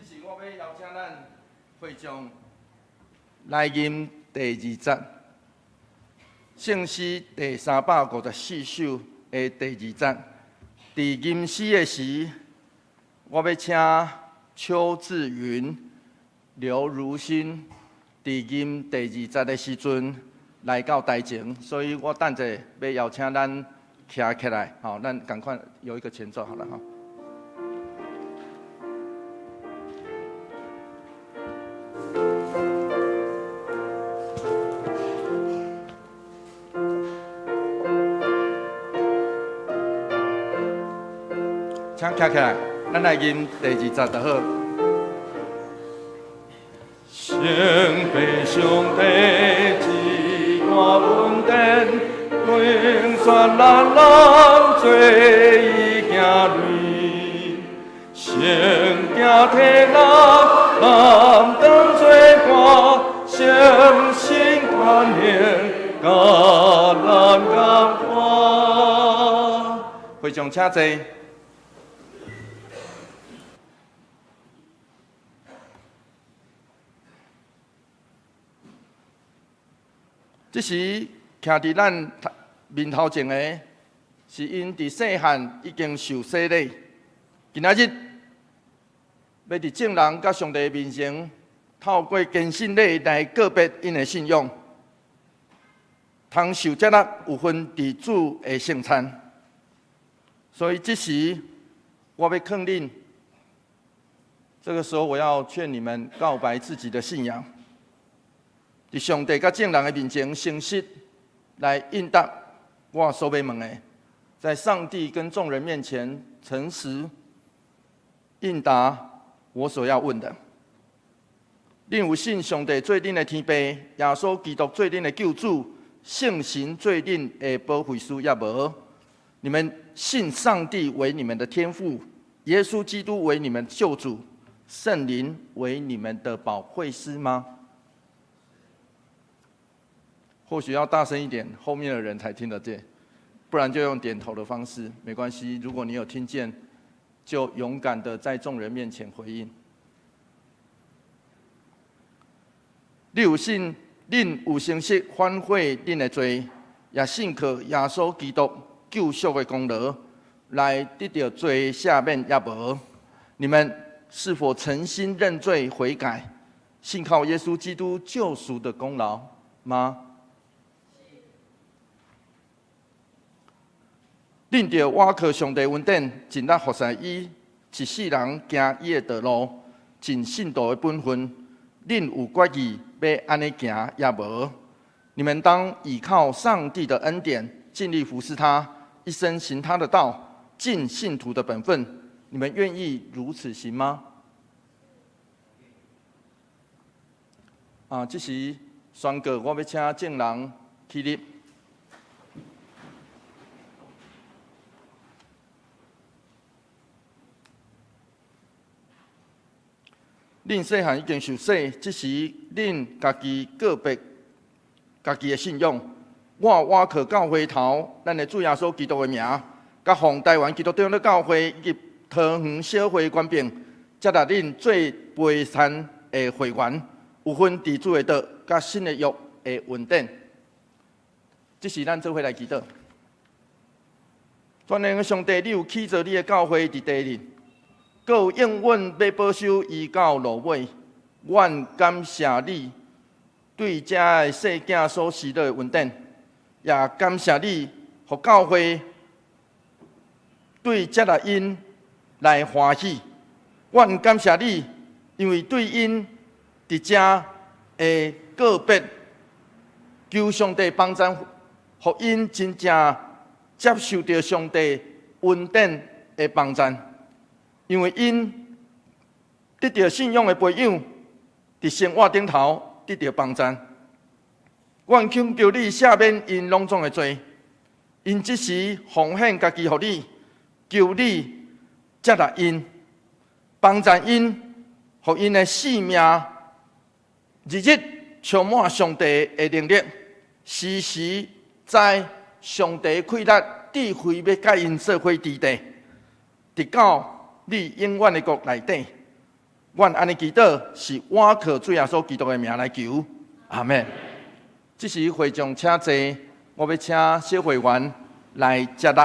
時我欲邀請咱會眾來吟第二節，聖詩第354首的第二節。佇吟詩的時，我欲請邱志雲、劉如新佇吟第二節的時陣來到台前，所以我等者欲邀請咱徛起來，吼，咱仝款有一個前奏好了，吼。請徛起來，咱來吟第二節就好。聖父上帝這段恩典，永選咱人做伊囝兒，聖行體咱擔當罪過，誠心寬憐，佮咱共款。會眾請坐。這時，徛佇咱面頭前的，是𪜶佇細漢已經受洗禮，今仔日欲佇眾人佮上帝面前，透過堅信禮來告別𪜶的信仰，通受接納有份佇主的聖餐。所以這時，我欲勸恁，這個時候我要勸你們告白自己的信仰。佇上帝佮眾人的面前，誠實來應答我所欲問的，在上帝跟眾人面前誠實應答我所要問的。恁有信上帝做恁的天父，耶穌基督做恁的救主，聖神做恁的保惠師，抑無？你們信上帝為你們的天父，耶穌基督為你們救主，聖靈為你們的保惠師嗎？或許要大聲一點，後面的人才聽得見，不然就用點頭的方式，沒關係。如果你有聽見，就勇敢的在眾人面前回應。你有信，恁有誠實反悔恁的罪，也信靠耶穌基督救贖的功勞，來得著罪赦免，抑無？你們是否誠心認罪悔改，信靠耶穌基督救贖的功勞嗎？恁著倚靠上帝恩典，盡力服侍伊，一世人行伊的道路，盡信徒的本分。恁有決意欲按呢行，抑無？你們當倚靠上帝的恩典，盡力服侍他，一生行他的道，盡信徒的本分。你們願意如此行嗎？啊，這時宣告，我欲請眾人起立。恁細漢已經受洗，這時恁家己告別家己的信仰。我倚靠教會頭，咱的主耶穌基督的名，佮奉台灣基督長老教會以及桃園小會權柄，接納恁做陪餐的會員，有份佇主的道佮新的約的恩典。這時咱做伙來祈禱。全能的上帝，你有起造你的教會佇地日，閣有應允欲保守伊到落尾。阮感謝你對遮的細囝所施的恩典，也感謝你，予教會對接納𪜶來歡喜。阮感謝你，因為對𪜶佇遮的告別，求上帝幫贊，予𪜶真正接受著上帝恩典的幫贊。因為𪜶得著信仰的培養，佇生活頂頭得著幫贊。阮懇求你赦免𪜶攏總的罪，𪜶這時奉獻家己予你，求你接納𪜶，幫贊𪜶，予𪜶的性命日日充滿上帝的能力，時時知上帝氣力、智慧欲佮𪜶做伙佇地，直到你永遠的國內底。阮按呢祈禱是倚靠主耶穌基督的名來求，阿門。這時會眾請坐，我欲請小會員來接力。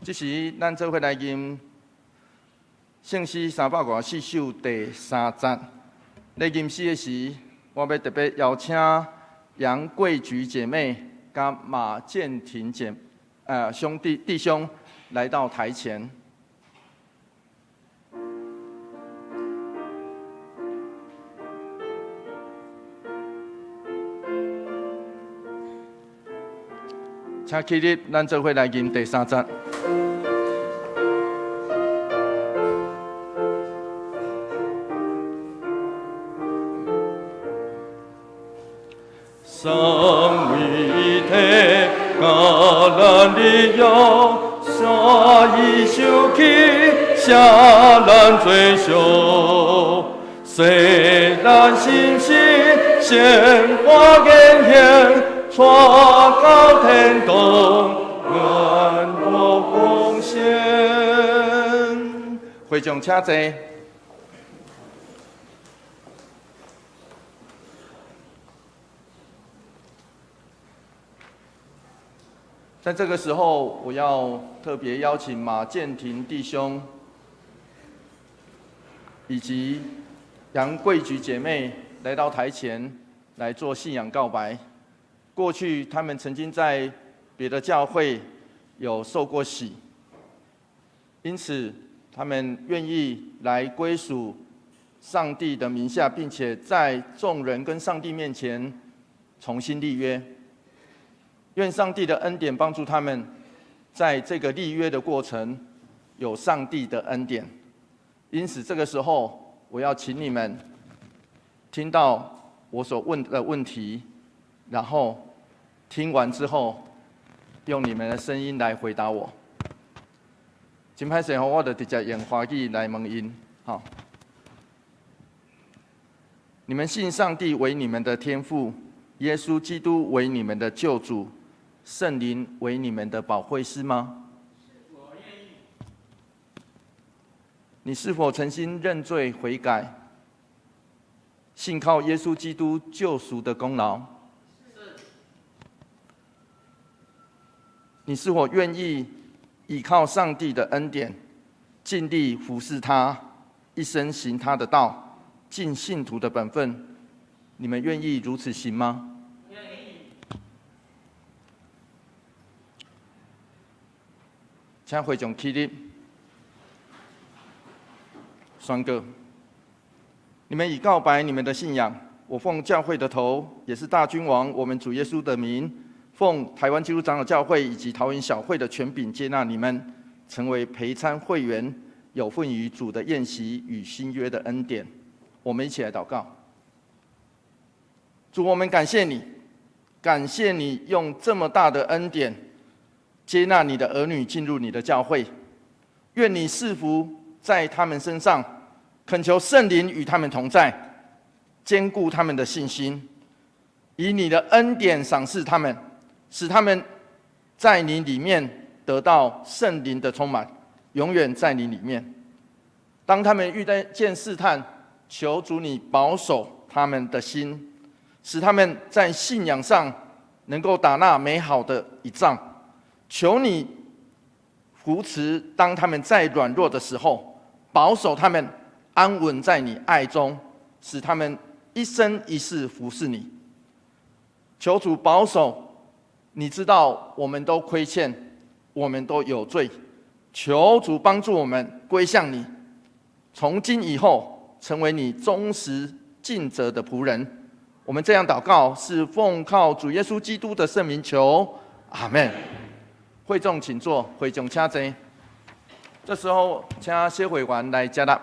這時，咱做伙來吟聖詩354首第三節。咧吟詩的時，我欲特別邀請楊桂菊姐妹佮馬建廷姐兄弟弟兄來到台前。請起立，咱做伙來吟第三節。三位一體，佮咱的約，煞伊受氣，捨咱罪贖，洗咱心事，顯化言行，帶到天堂，願多奉獻。會眾請坐。在這個時候，我要特別邀請馬建廷弟兄以及楊桂菊姐妹來到台前來做信仰告白。過去他們曾經在別的教會有受過洗，因此他們願意來歸屬上帝的名下，並且在眾人跟上帝面前重新立約。願上帝的恩典幫助他們，在這個立約的過程有上帝的恩典。因此，這個時候我要請你們聽到我所問的問題，然後聽完之後，用你們的聲音來回答我。真歹勢吼，我就直接用華語來問𪜶。好，你們信上帝為你們的天父，耶穌基督為你們的救主，聖靈為你們的保惠師嗎？我願意。你是否誠心認罪悔改，信靠耶穌基督救贖的功勞？是。你是否願意倚靠上帝的恩典，盡力服侍他，一生行他的道，盡信徒的本分？你們願意如此行嗎？願意。請會眾起立，宣告：你們已告白你們的信仰，我奉教會的頭，也是大君王我們主耶穌的名，奉台灣基督長老教會以及桃園小會的權柄，接納你們成為陪餐會員，有份於主的宴席與新約的恩典。我們一起來禱告。主，我們感謝你，感謝你用這麼大的恩典接納你的兒女進入你的教會。願你賜福在他們身上，懇求聖靈與他們同在，堅固他們的信心，以你的恩典賞賜他們，使他們在你裡面得到聖靈的充滿，永遠在你裡面。當他們遇見試探，求主你保守他們的心，使他們在信仰上能夠打那美好的一仗。求你扶持，當他們在軟弱的時候，保守他們安穩在你愛中，使他們一生一世服侍你。求主保守，你知道我們都虧欠，我們都有罪。求主幫助我們歸向你，從今以後成為你忠實盡責的僕人。我們這樣禱告，是奉靠主耶穌基督的聖名求，阿門。會眾請坐，會眾請坐。這時候，請小會員來接納。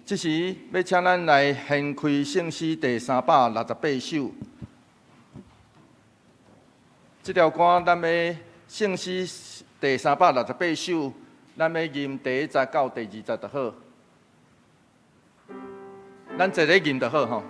這時欲請咱來掀開聖詩第368首。這條歌咱欲聖詩第368首，咱欲吟第一節到第二節就好。咱坐咧吟就好吼。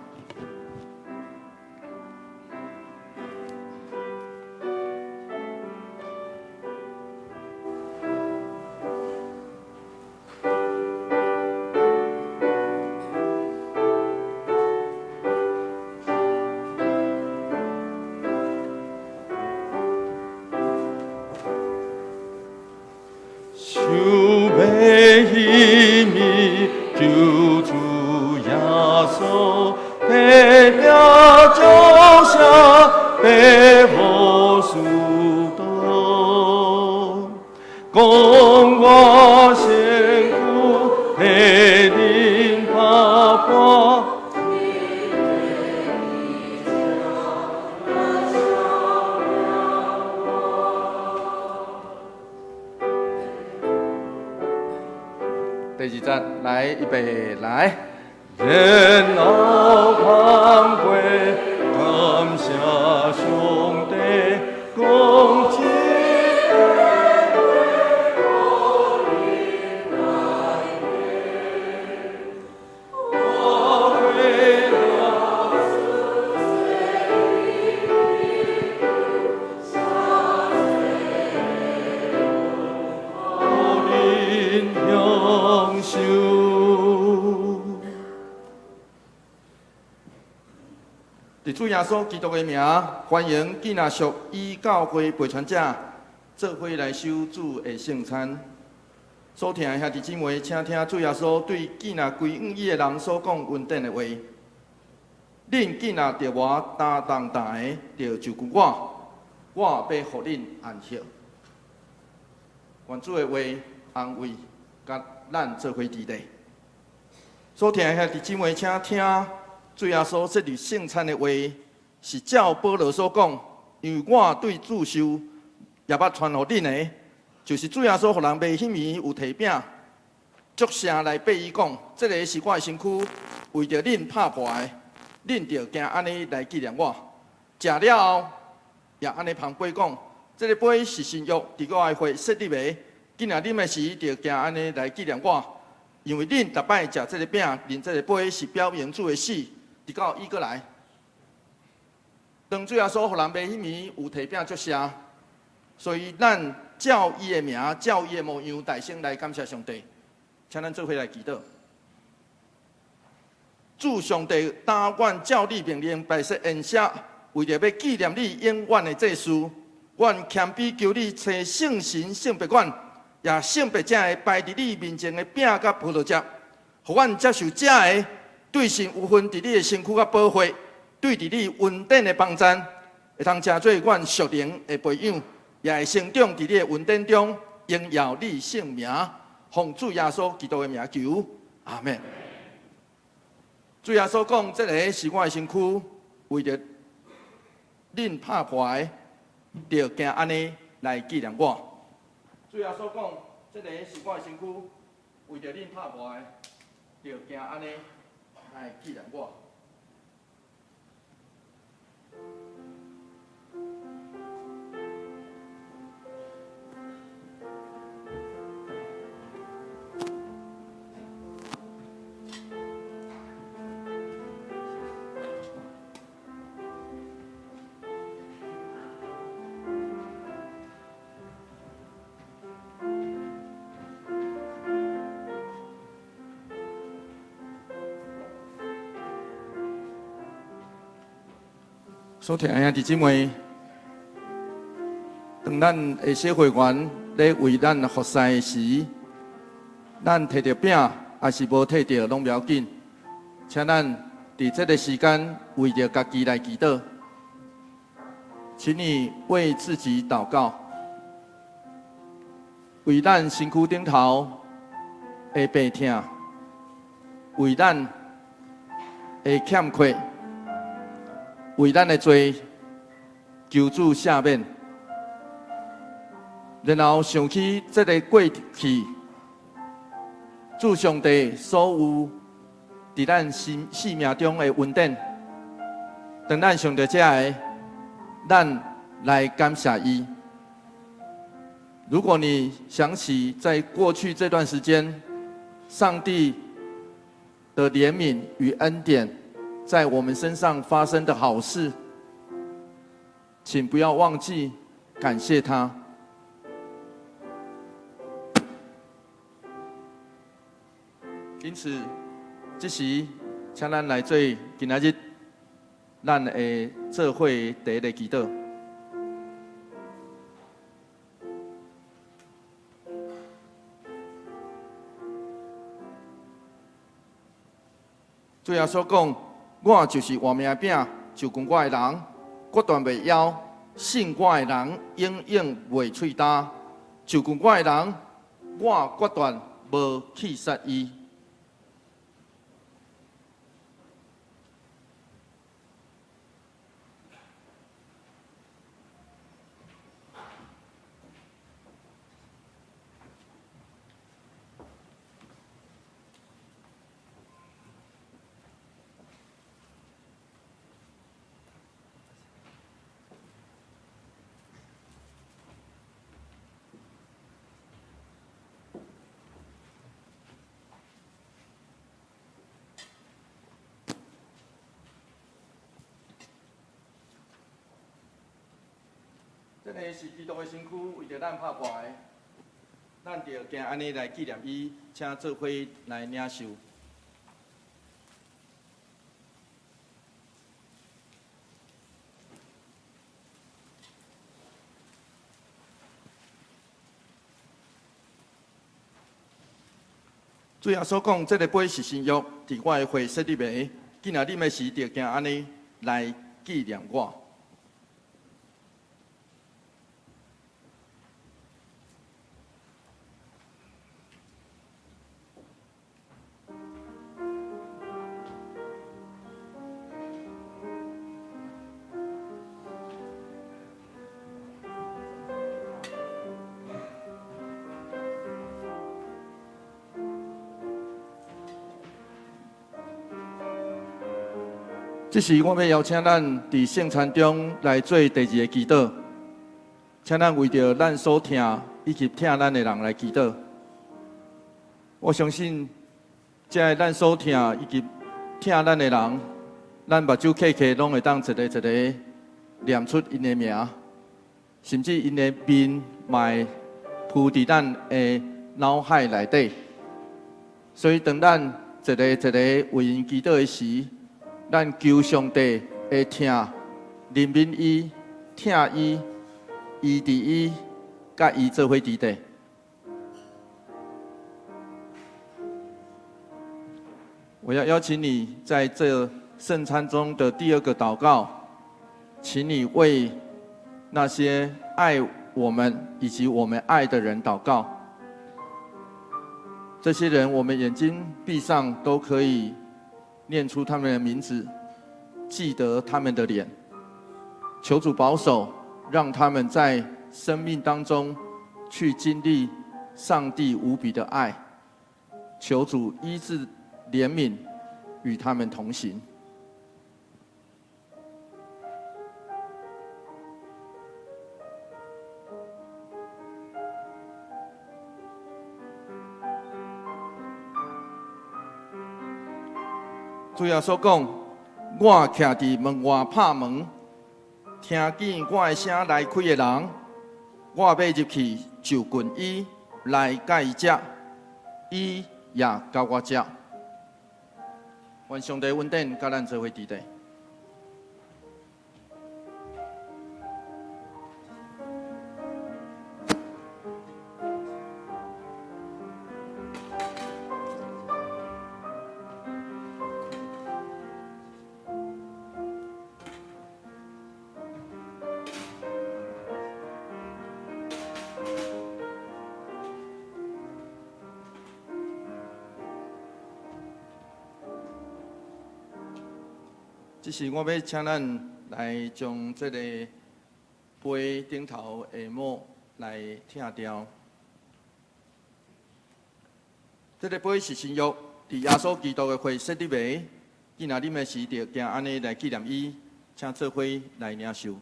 想欲彼救主耶穌，地表腳下白何數多，講我身軀彼恁爸爸。第二節，來，預備，來。然後看過，感謝上帝，講這話我主耶穌基督的名，歡迎囝若屬伊教會陪傳者做伙來守主的聖餐。所聽的兄弟姊妹，請聽主耶穌對囝若歸向伊的人所講恩典的話。恁囝若著無擔重擔的，著就近我，我欲予恁安息。願主的話安慰，佮咱做伙佇咧。所聽的兄弟姊妹，請聽主耶穌設立聖餐的話，是照保羅所講，因為我對主受，也捌傳予恁的，就是主耶穌予人賣彼暝有提餅，祝謝來擘伊講，這个是我的身軀，為著恁拍破的，恁著行按呢來紀念我。食了後，也按呢捧杯講，這个杯是新約，佇我的血設立的，囝若啉的時，著行按呢來紀念我。因為恁逐擺食這个餅，啉這个杯，是表明主的死，直到伊閣來。當主耶穌予人賣彼暝有提餅祝謝，所以咱照伊的名，照伊的模樣，大聲來感謝上帝。請咱做伙來祈禱。主上帝，當阮照你命令擺設筵席，為著欲紀念你永遠的祭事，阮謙卑求你差聖神聖別阮，也聖別這个擺佇你面前的餅佮葡萄汁，予阮接受這个對神有份佇你的身軀佮寶血，對佇你恩典的幫贊，會通成做阮屬靈的培養，也會成長佇你的恩典中，榮耀你聖名。奉主耶穌基督的名求，阿們。主耶穌講：這个是我的身軀，為著恁拍破的，著行按呢來紀念我。主耶穌講：這个是我的身軀，為著恁拍破的，著行按呢來紀念我。所聽的兄弟姊妹，當咱的小會員咧為咱服侍的時，咱提著餅，抑是無提著攏無要緊，請咱佇這个時間為著家己來祈禱，請你為自己禱告，為咱身軀頂頭的病痛，為咱的欠缺，為咱的罪，求主赦免。然後想起這个過去，主上帝所有佇咱生生命中的恩典，當咱想著這个，咱來感謝伊。如果你想起在過去這段時間，上帝的憐憫與恩典在我們身上發生的好事，請不要忘記感謝他。因此，這時請咱來做今仔日咱的做伙第一个祈禱。主耶穌講：我就是活命餅，就近我的人，決斷袂枵；信我的人，永遠袂喙焦。就近我的人，我決斷無棄殺伊。這个是基督的身軀，為著咱拍破的，咱著行按呢來紀念伊，請做伙來領受。主耶穌講，這个杯是新約，佇我的血設立的。囝若啉的時，著行按呢來紀念我。這時，我欲邀請咱佇聖餐中來做第二个祈禱，請咱為著咱所疼以及疼咱的人來祈禱。我相信，這个咱所疼以及疼咱的人，咱目睭瞌瞌，攏會當一个一个念出𪜶的名，甚至𪜶的面嘛會浮佇咱的腦海內底。所以，當咱一个一个為𪜶祈禱的時，咱求上帝的疼，憐憫伊，疼伊，醫治伊，佮伊做伙佇底。我要邀請你在這聖餐中的第二個禱告，請你為那些愛我們以及我們愛的人禱告。這些人，我們眼睛閉上都可以念出他們的名字，記得他們的臉。求主保守，讓他們在生命當中去經歷上帝無比的愛。求主醫治、憐憫，與他們同行。主耶穌講：我徛佇門外拍門，聽見我的聲來開的人，我欲入去就近伊，來佮伊食，伊也佮我食。願上帝恩典佮咱做伙佇底。這時我欲請咱來將這个杯頂頭的帽來拆掉。這个杯是新約，佇耶穌基督的血設立的。囝若啉的時，著行按呢來紀念伊，請做伙來領受。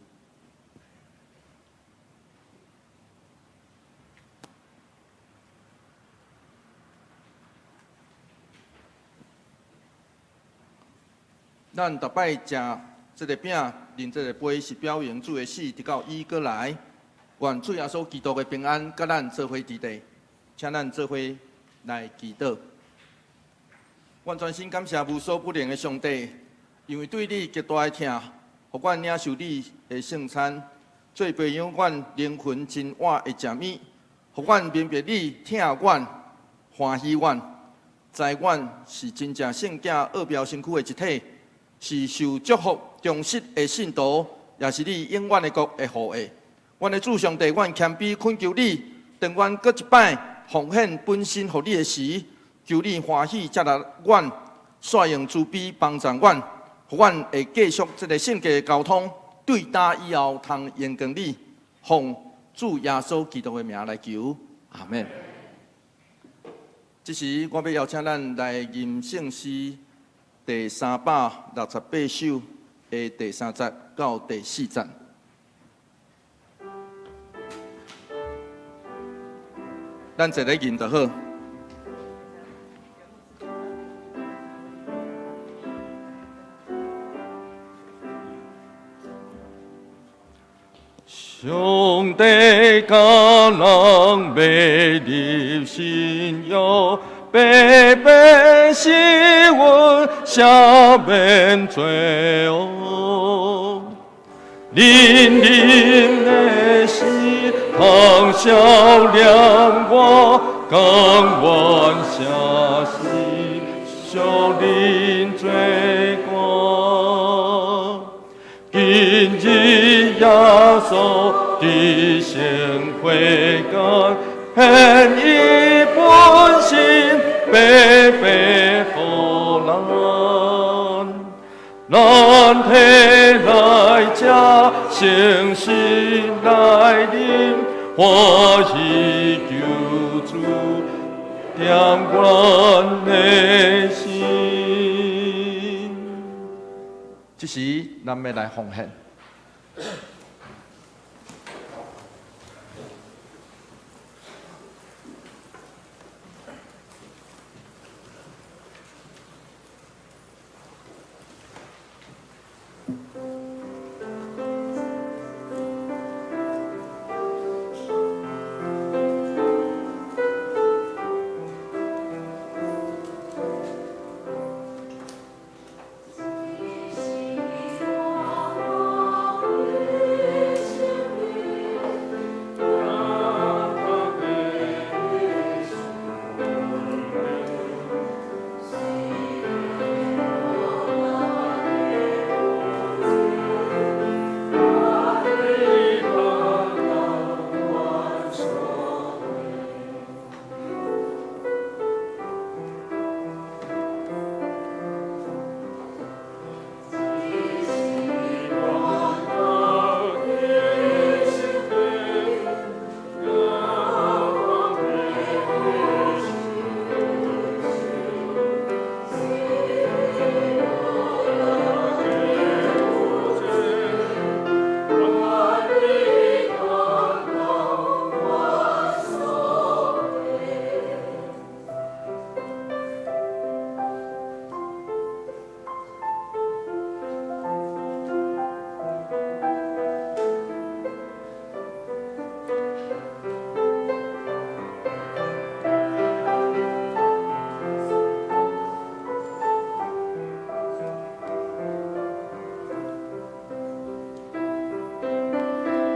咱逐擺食這个餅、啉這个杯，是表明主的死，直到伊閣來。願主耶穌基督的平安，佮咱做伙佇底，請咱做伙來祈禱。阮專心感謝無所不能的上帝，因為對你極大的疼，予阮領受你的聖餐，做培養阮靈魂真我的食物，予阮明白你疼阮、歡喜阮，知阮是真正聖潔奧妙身軀的一體，是受祝福忠實的信徒，也是你永遠的國的後裔。阮的主上帝，阮謙卑懇求你，當阮閣一擺奉獻本身予你的時，求你歡喜接納阮，煞用慈悲幫助阮，予阮會繼續這个聖潔的交通，對今以後通榮光你，奉主耶穌基督的名來求，阿們。這時，我欲邀請咱來吟聖詩第368首的第三節到第四節。咱坐咧吟就好。上帝教人欲入新約，白白使阮赦免罪惡。恁啉的時，通照亮我，甘願捨身。属灵做官。今日耶稣伫圣会间，献伊本身白白予咱，咱提來食，誠實來啉，歡喜救主點阮的心。這時，咱欲來奉獻。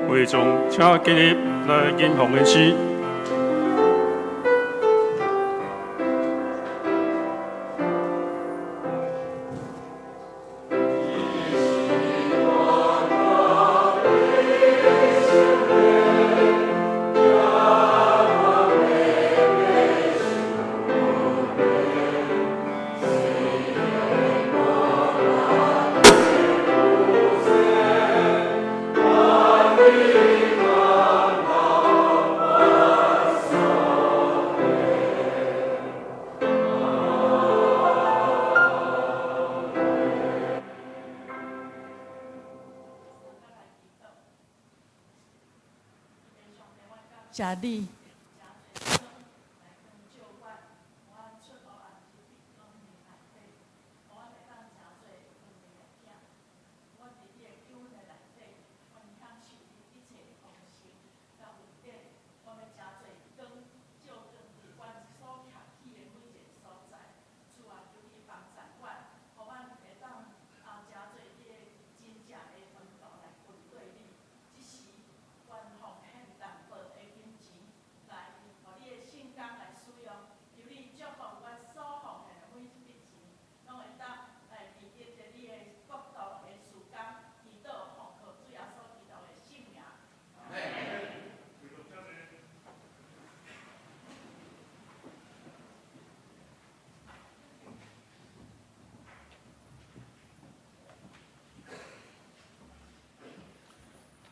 會眾請起立來吟奉獻詩。謝你。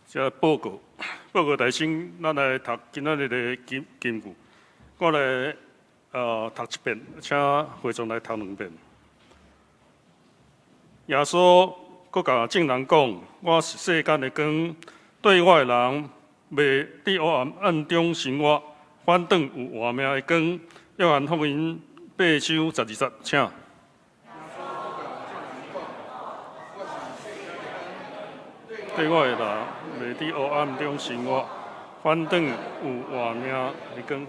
這報告，報告大先，咱來讀今仔日的金金句。我來讀一遍，請會眾來讀兩遍。耶穌閣共眾人講：我是世間的光，綴我的人袂佇黑暗暗中生活，反轉有活命的光。約翰福音八章十二節，請。綴我的人袂佇黑暗中生活，反轉有活命的光。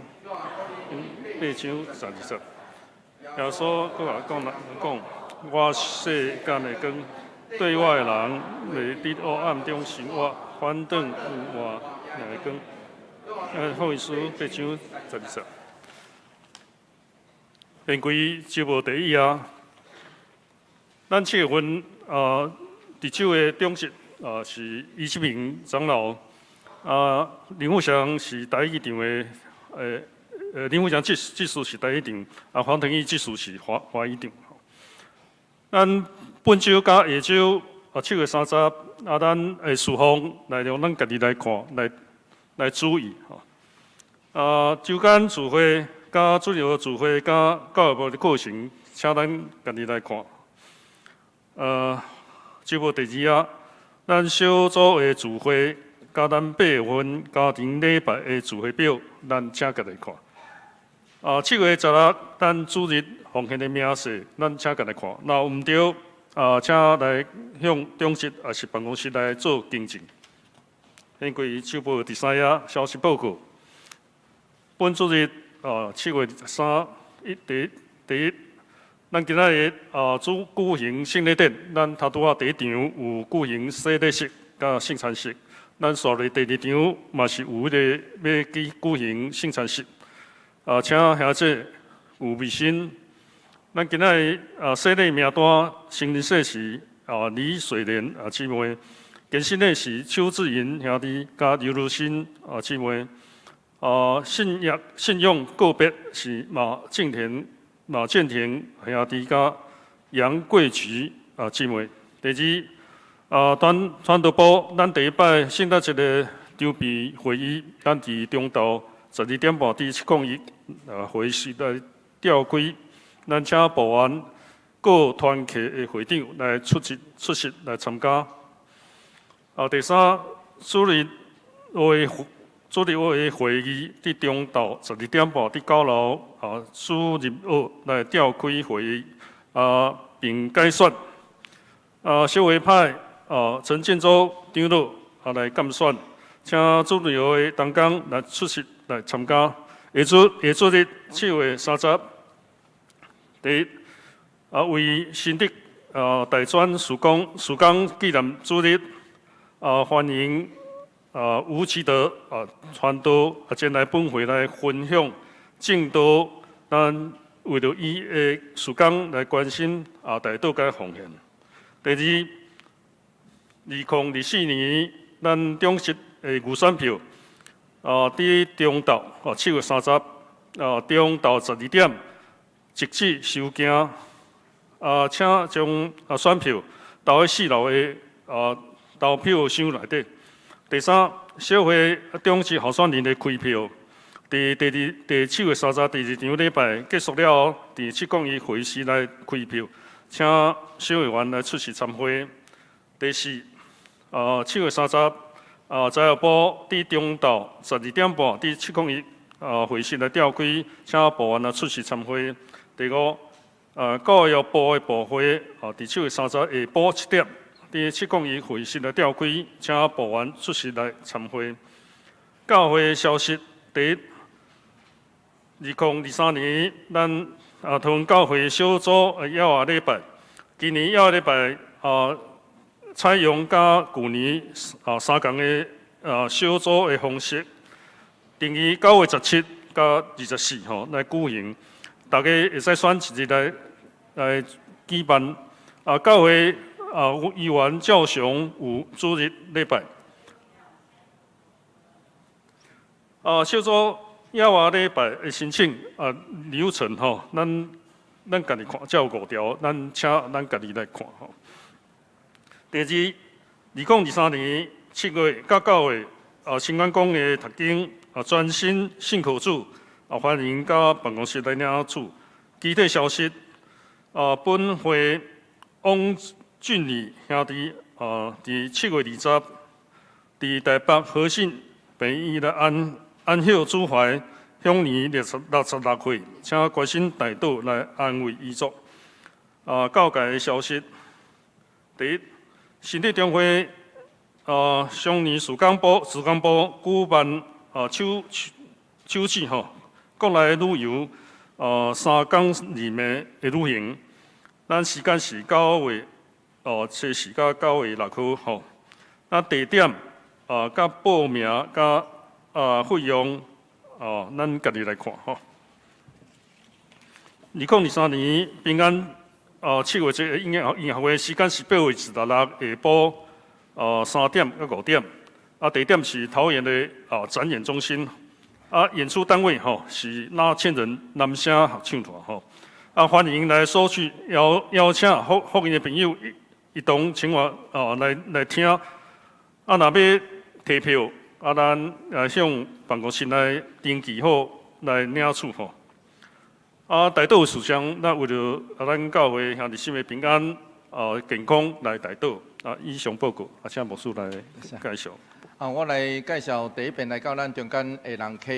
八章十二節，耶穌閣共講講：我是世間的光，綴我的人袂佇黑暗中生活，反轉有活命的光。福音書八章十二節。現歸週報第一頁，咱七月份啊，佇手的長執啊是余志明長老，啊林富祥是台語場的，林富祥執事是台語場，啊黃騰義執事是華語場。咱本週佮下週啊7月30，啊咱的事奉內容，咱家己來看，來注意吼。啊，週間聚會、佮主日學聚會、佮教育部的課程，請咱家己來看。週報第二頁，咱小組的聚會，佮咱8月份家庭禮拜的聚會表，咱請家己看。啊，7月16，咱主日奉獻的明細，咱請家己看。若有毋著，啊，請來向長執抑是辦公室來做更正。現歸週報第三頁消息報告。本主日啊，7月3一第第一，咱今仔日啊主舉行聖禮典，咱頭拄仔第一場有舉行洗禮式佮聖餐式，咱紲落第二場嘛是有彼个欲舉行聖餐式。啊，請兄姐有備心。咱今仔日啊洗禮名單，成人禮是啊李水蓮啊姊妹，堅振禮是邱志雲兄弟佮劉如新啊姊妹。啊，信仰告別是馬建田兄弟佮楊桂菊啊姊妹。第二，啊，傳道部，咱第一擺聖誕節的籌備會議，咱佇中晝12點半佇701啊會議室來召開，咱請部員各團契的會長來出席來參加。啊，第三，主日學的會議，佇中晝12點半佇9樓啊主日學來召開會議啊，並改選啊小會派啊陳建州長老啊來監選，請主日學的同工來出席來參加。下主日7月30，第一啊為新竹啊大專事工紀念主日啊歡迎。啊，吳奇德啊，傳道啊，前來本會來分享證道，咱為著伊的事工來關心啊，代禱佮奉獻。第二，2024年咱長執的預選票啊，佇中晝啊，7月30啊，中晝12點截止收件啊，請將啊選票投佇4樓的啊投票箱內底。第三，小會長執候選人的開票，佇第二第7月30第二場禮拜結束了後，佇701會議室來開票，請小會員來出席參會。第四，7月30，財務部佇中晝12點半佇701會議室來召開，請部員來出席參會。第五，教育部的部會，佇7月30下晡7點，佇701會議室來召開，請部員出席來參會。教會消息：第一，2023年咱啊桃園教會小組的額外禮拜，今年額外禮拜啊採用佮舊年啊相仝的啊小組的方式，定於9月17佮24號來舉行，大家會使選一日來舉辦。啊，教會啊，議員照常有主日禮拜。啊，小組額外禮拜的申請啊流程吼，咱家己看，這有五條，咱請咱家己來看吼。第二，2023年7月佮9月啊，新員工的讀經啊，專心信靠主啊，歡迎佮辦公室來領取。其他消息啊，本會翁俊禮兄弟啊，佇7月20，佇台北和信病院來安歇主懷，享年66歲，請關心代禱來安慰遺族。啊，教界的消息，第一，新竹中會啊，雙年事工部舉辦啊秋季吼國內旅遊啊3天2暝的旅行，咱時間是9月哦，初四佮9月6號吼。那地點啊，佮報名佮啊費用哦，咱家己來看吼。2023年平安七月節音樂會時間是8月26下晡3點到5點，地點是桃園的展演中心，演出單位吼是那千人男聲合唱團吼，歡迎來索取邀請福音的朋友一同前往來聽，若欲提票，咱向辦公室來登記好來領取吼。代禱事項，咱為著咱教會兄弟姊妹平安、健康來代禱。以上報告，請牧師來介紹。我來介紹第一遍來到咱中間的人客。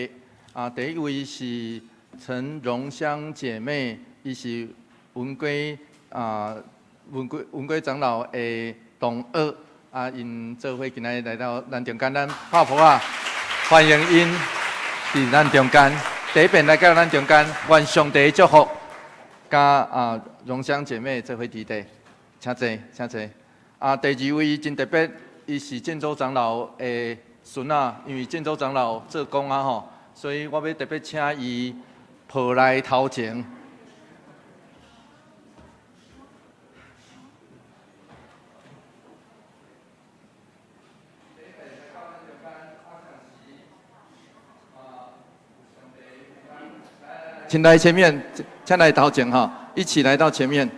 第一位是陳榮香姐妹，伊是文圭長老的同學。𪜶做伙今仔日來到咱中間，咱拍噗仔，歡迎𪜶佇咱中間。第一遍來到咱中間，願上帝祝福，佮榮香姐妹做伙佇佇，請坐，請坐。第二位真特別，伊是建州長老的孫仔，因為建州長老做工啊吼，所以我欲特別請伊抱來頭前。請來前面，請來頭前哈，一起來到前面。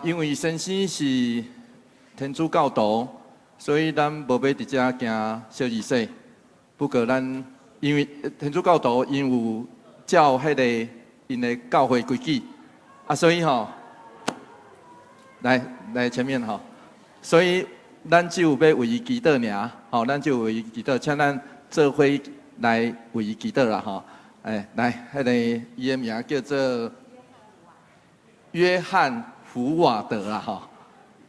因為先生是天主教徒，所以咱無欲佇遮行小儀式。不過咱因為天主教徒𪜶有照彼个𪜶的教會規矩，所以吼，來來前面吼，所以咱只有欲為伊祈禱爾，吼，咱就為伊祈禱，請咱做伙來為伊祈禱啦，吼。哎，來，彼个伊的名叫做約翰福瓦德啦，吼，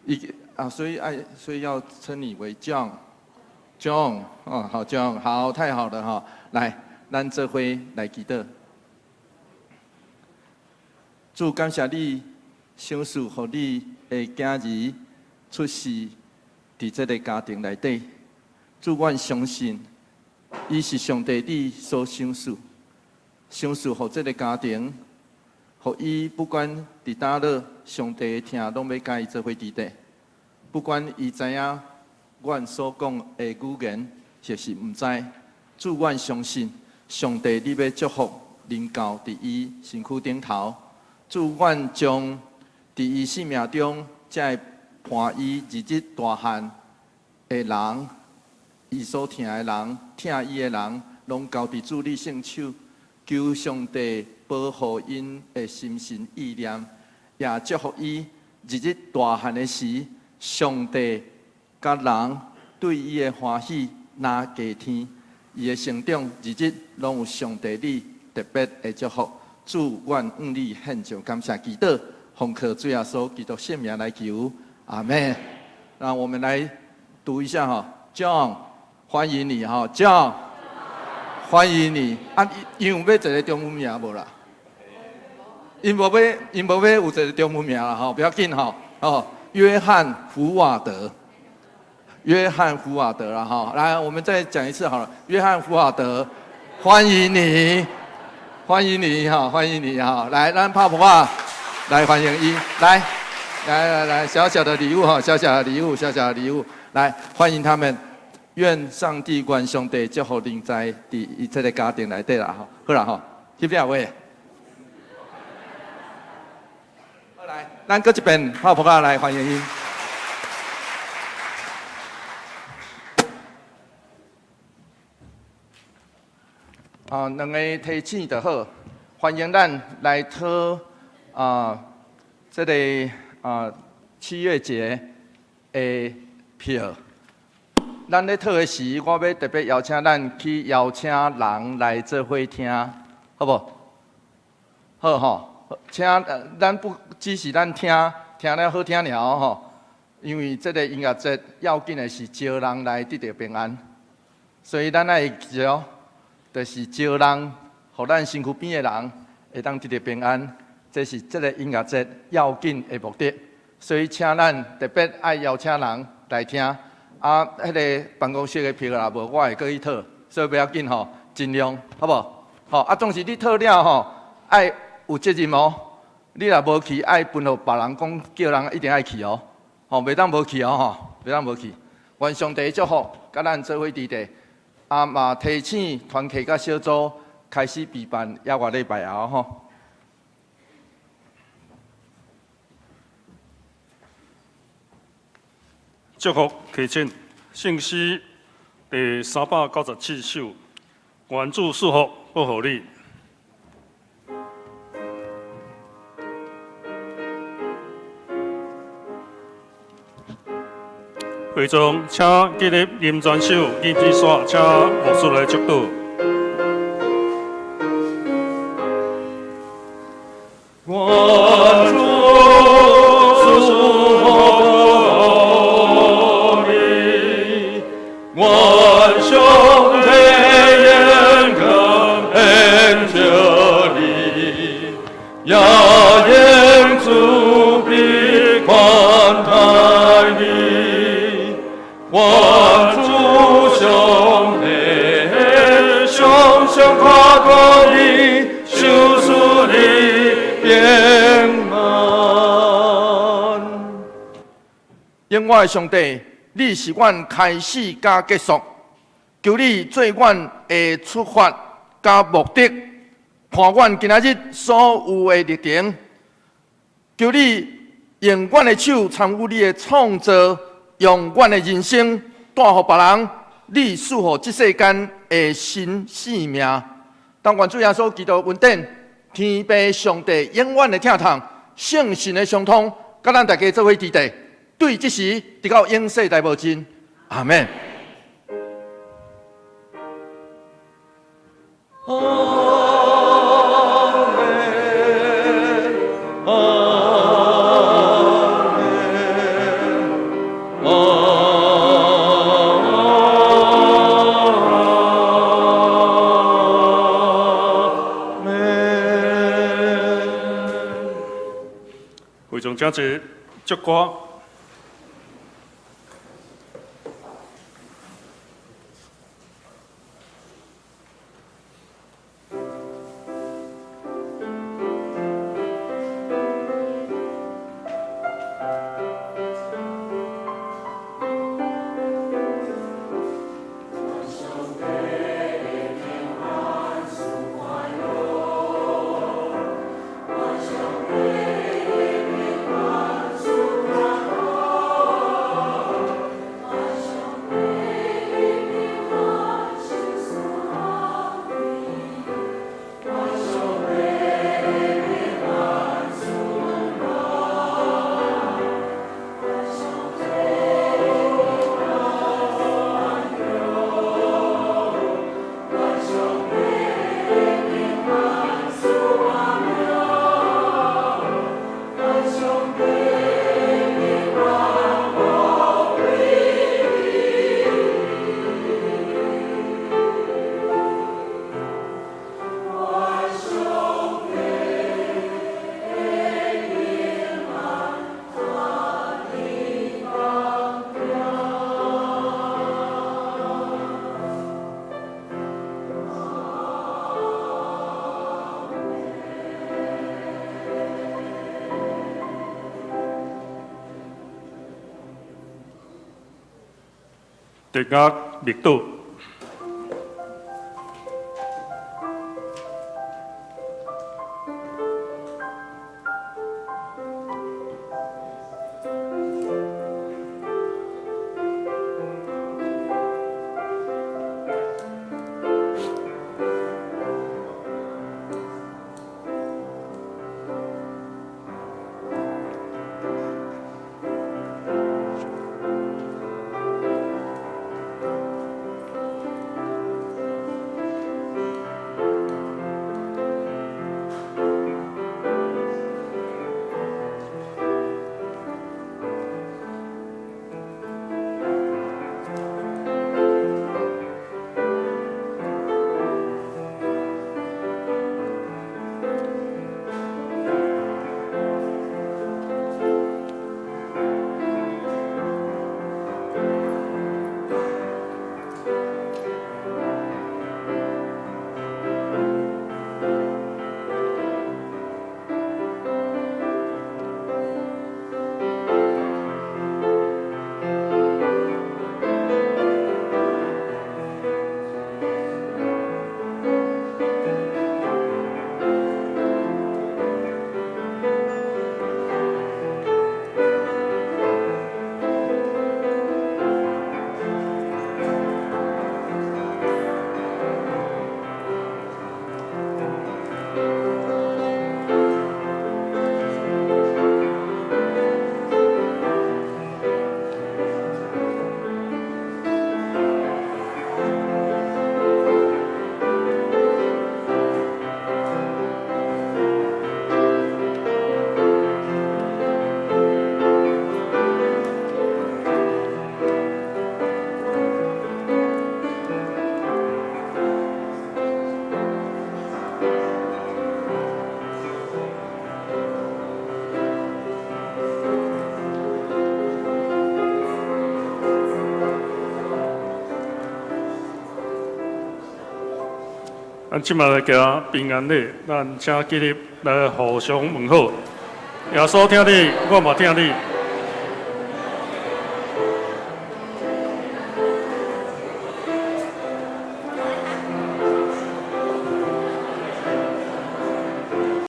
伊所以愛，所以要稱你為 John，John，哦，好，John，好，太好了，哈，來，咱做伙來祈禱。主感謝你，賞賜予你的囝兒出世佇這个家庭內底。主，阮相信，伊是上帝你所賞賜。賞賜予這个家庭，予伊不管佇佗落，上帝的疼攏欲佮伊做伙佇佇。不管伊知影阮所講的語言，抑是毋知，主，阮相信，上帝你欲祝福臨到佇伊身軀頂頭。主，阮將佇伊生命中，這个伴伊日日大漢的人，伊所疼的人，疼伊的人，攏交佇主你聖手。求上帝保護𪜶的心神意念，也祝福伊日日大漢的時，上帝佮人對伊的歡喜若加添，伊的成長日日攏有上帝你特別的祝福。主，阮向你獻上感謝祈禱，奉靠主耶穌基督聖名來求，阿們。那我們來讀一下哈，John，歡迎你哈，John。歡迎你啊！𪜶有欲一个中文名無啦？𪜶無欲有一个中文名啦吼，不要緊吼。哦，約翰福瓦德，約翰福瓦德啦吼。來，我們再講一次好了。約翰福瓦德，歡迎你，歡迎你哈，歡迎你哈。來，咱拍噗仔，來歡迎伊。來，來來來，小小的禮物哈，小小的禮物，小小的禮物，來歡迎他們。願上帝、願上帝祝福臨在佇伊這个家庭內底啦吼，好啦吼，翕了未？好來，咱閣一遍拍噗仔來歡迎𪜶。兩个提醒就好，歡迎咱來討這个七月節的票。咱咧討的時，我欲特別邀請咱去邀請人來做伙聽，好無？好吼，請咱不只是咱聽，聽了好聽爾吼，因為這个音樂節要緊的是招人來得著平安，所以咱愛記著，就是招人，予咱身軀邊的人會當得著平安，這是這个音樂節要緊的目的。所以請咱特別愛邀請人來聽。彼个辦公室的票若無，我會閣去討，所以不要緊吼，盡量，好無？吼，總是你討了吼，愛有責任哦。你若無去，愛吩咐別人講，叫人一定愛去哦。吼，袂當無去哦，吼，袂當無去。願上帝祝福，佮咱做伙佇佇。啊嘛提醒團契佮小組開始備辦猶原禮拜後吼。祝福祈請聖詩第397首，願主賜福保護你。會眾請起立林專守、金枝山，請牧師來祝禱。願主賜福你，願上帝眼光顯照你，也用慈悲寬待你。願主上帝常常看顧你，賞賜你平安。永遠的上帝，你是阮開始佮結束，求你做阮的出發佮目的，伴阮今仔日所有的歷程。求你用阮的手參與你的創造，用阮的人生帶予別人，你賜予這世間的新生命。當願主耶穌基督恩典、天父上帝永遠的疼痛、聖神的相通，佮咱大家做伙佇佇，對這時直到永世代無盡。阿們。阿們，阿們，阿們。會眾請坐，祝歌。默哀默禱。咱這馬來行平安禮，咱請起立來互相問好。耶穌疼你，我嘛疼你。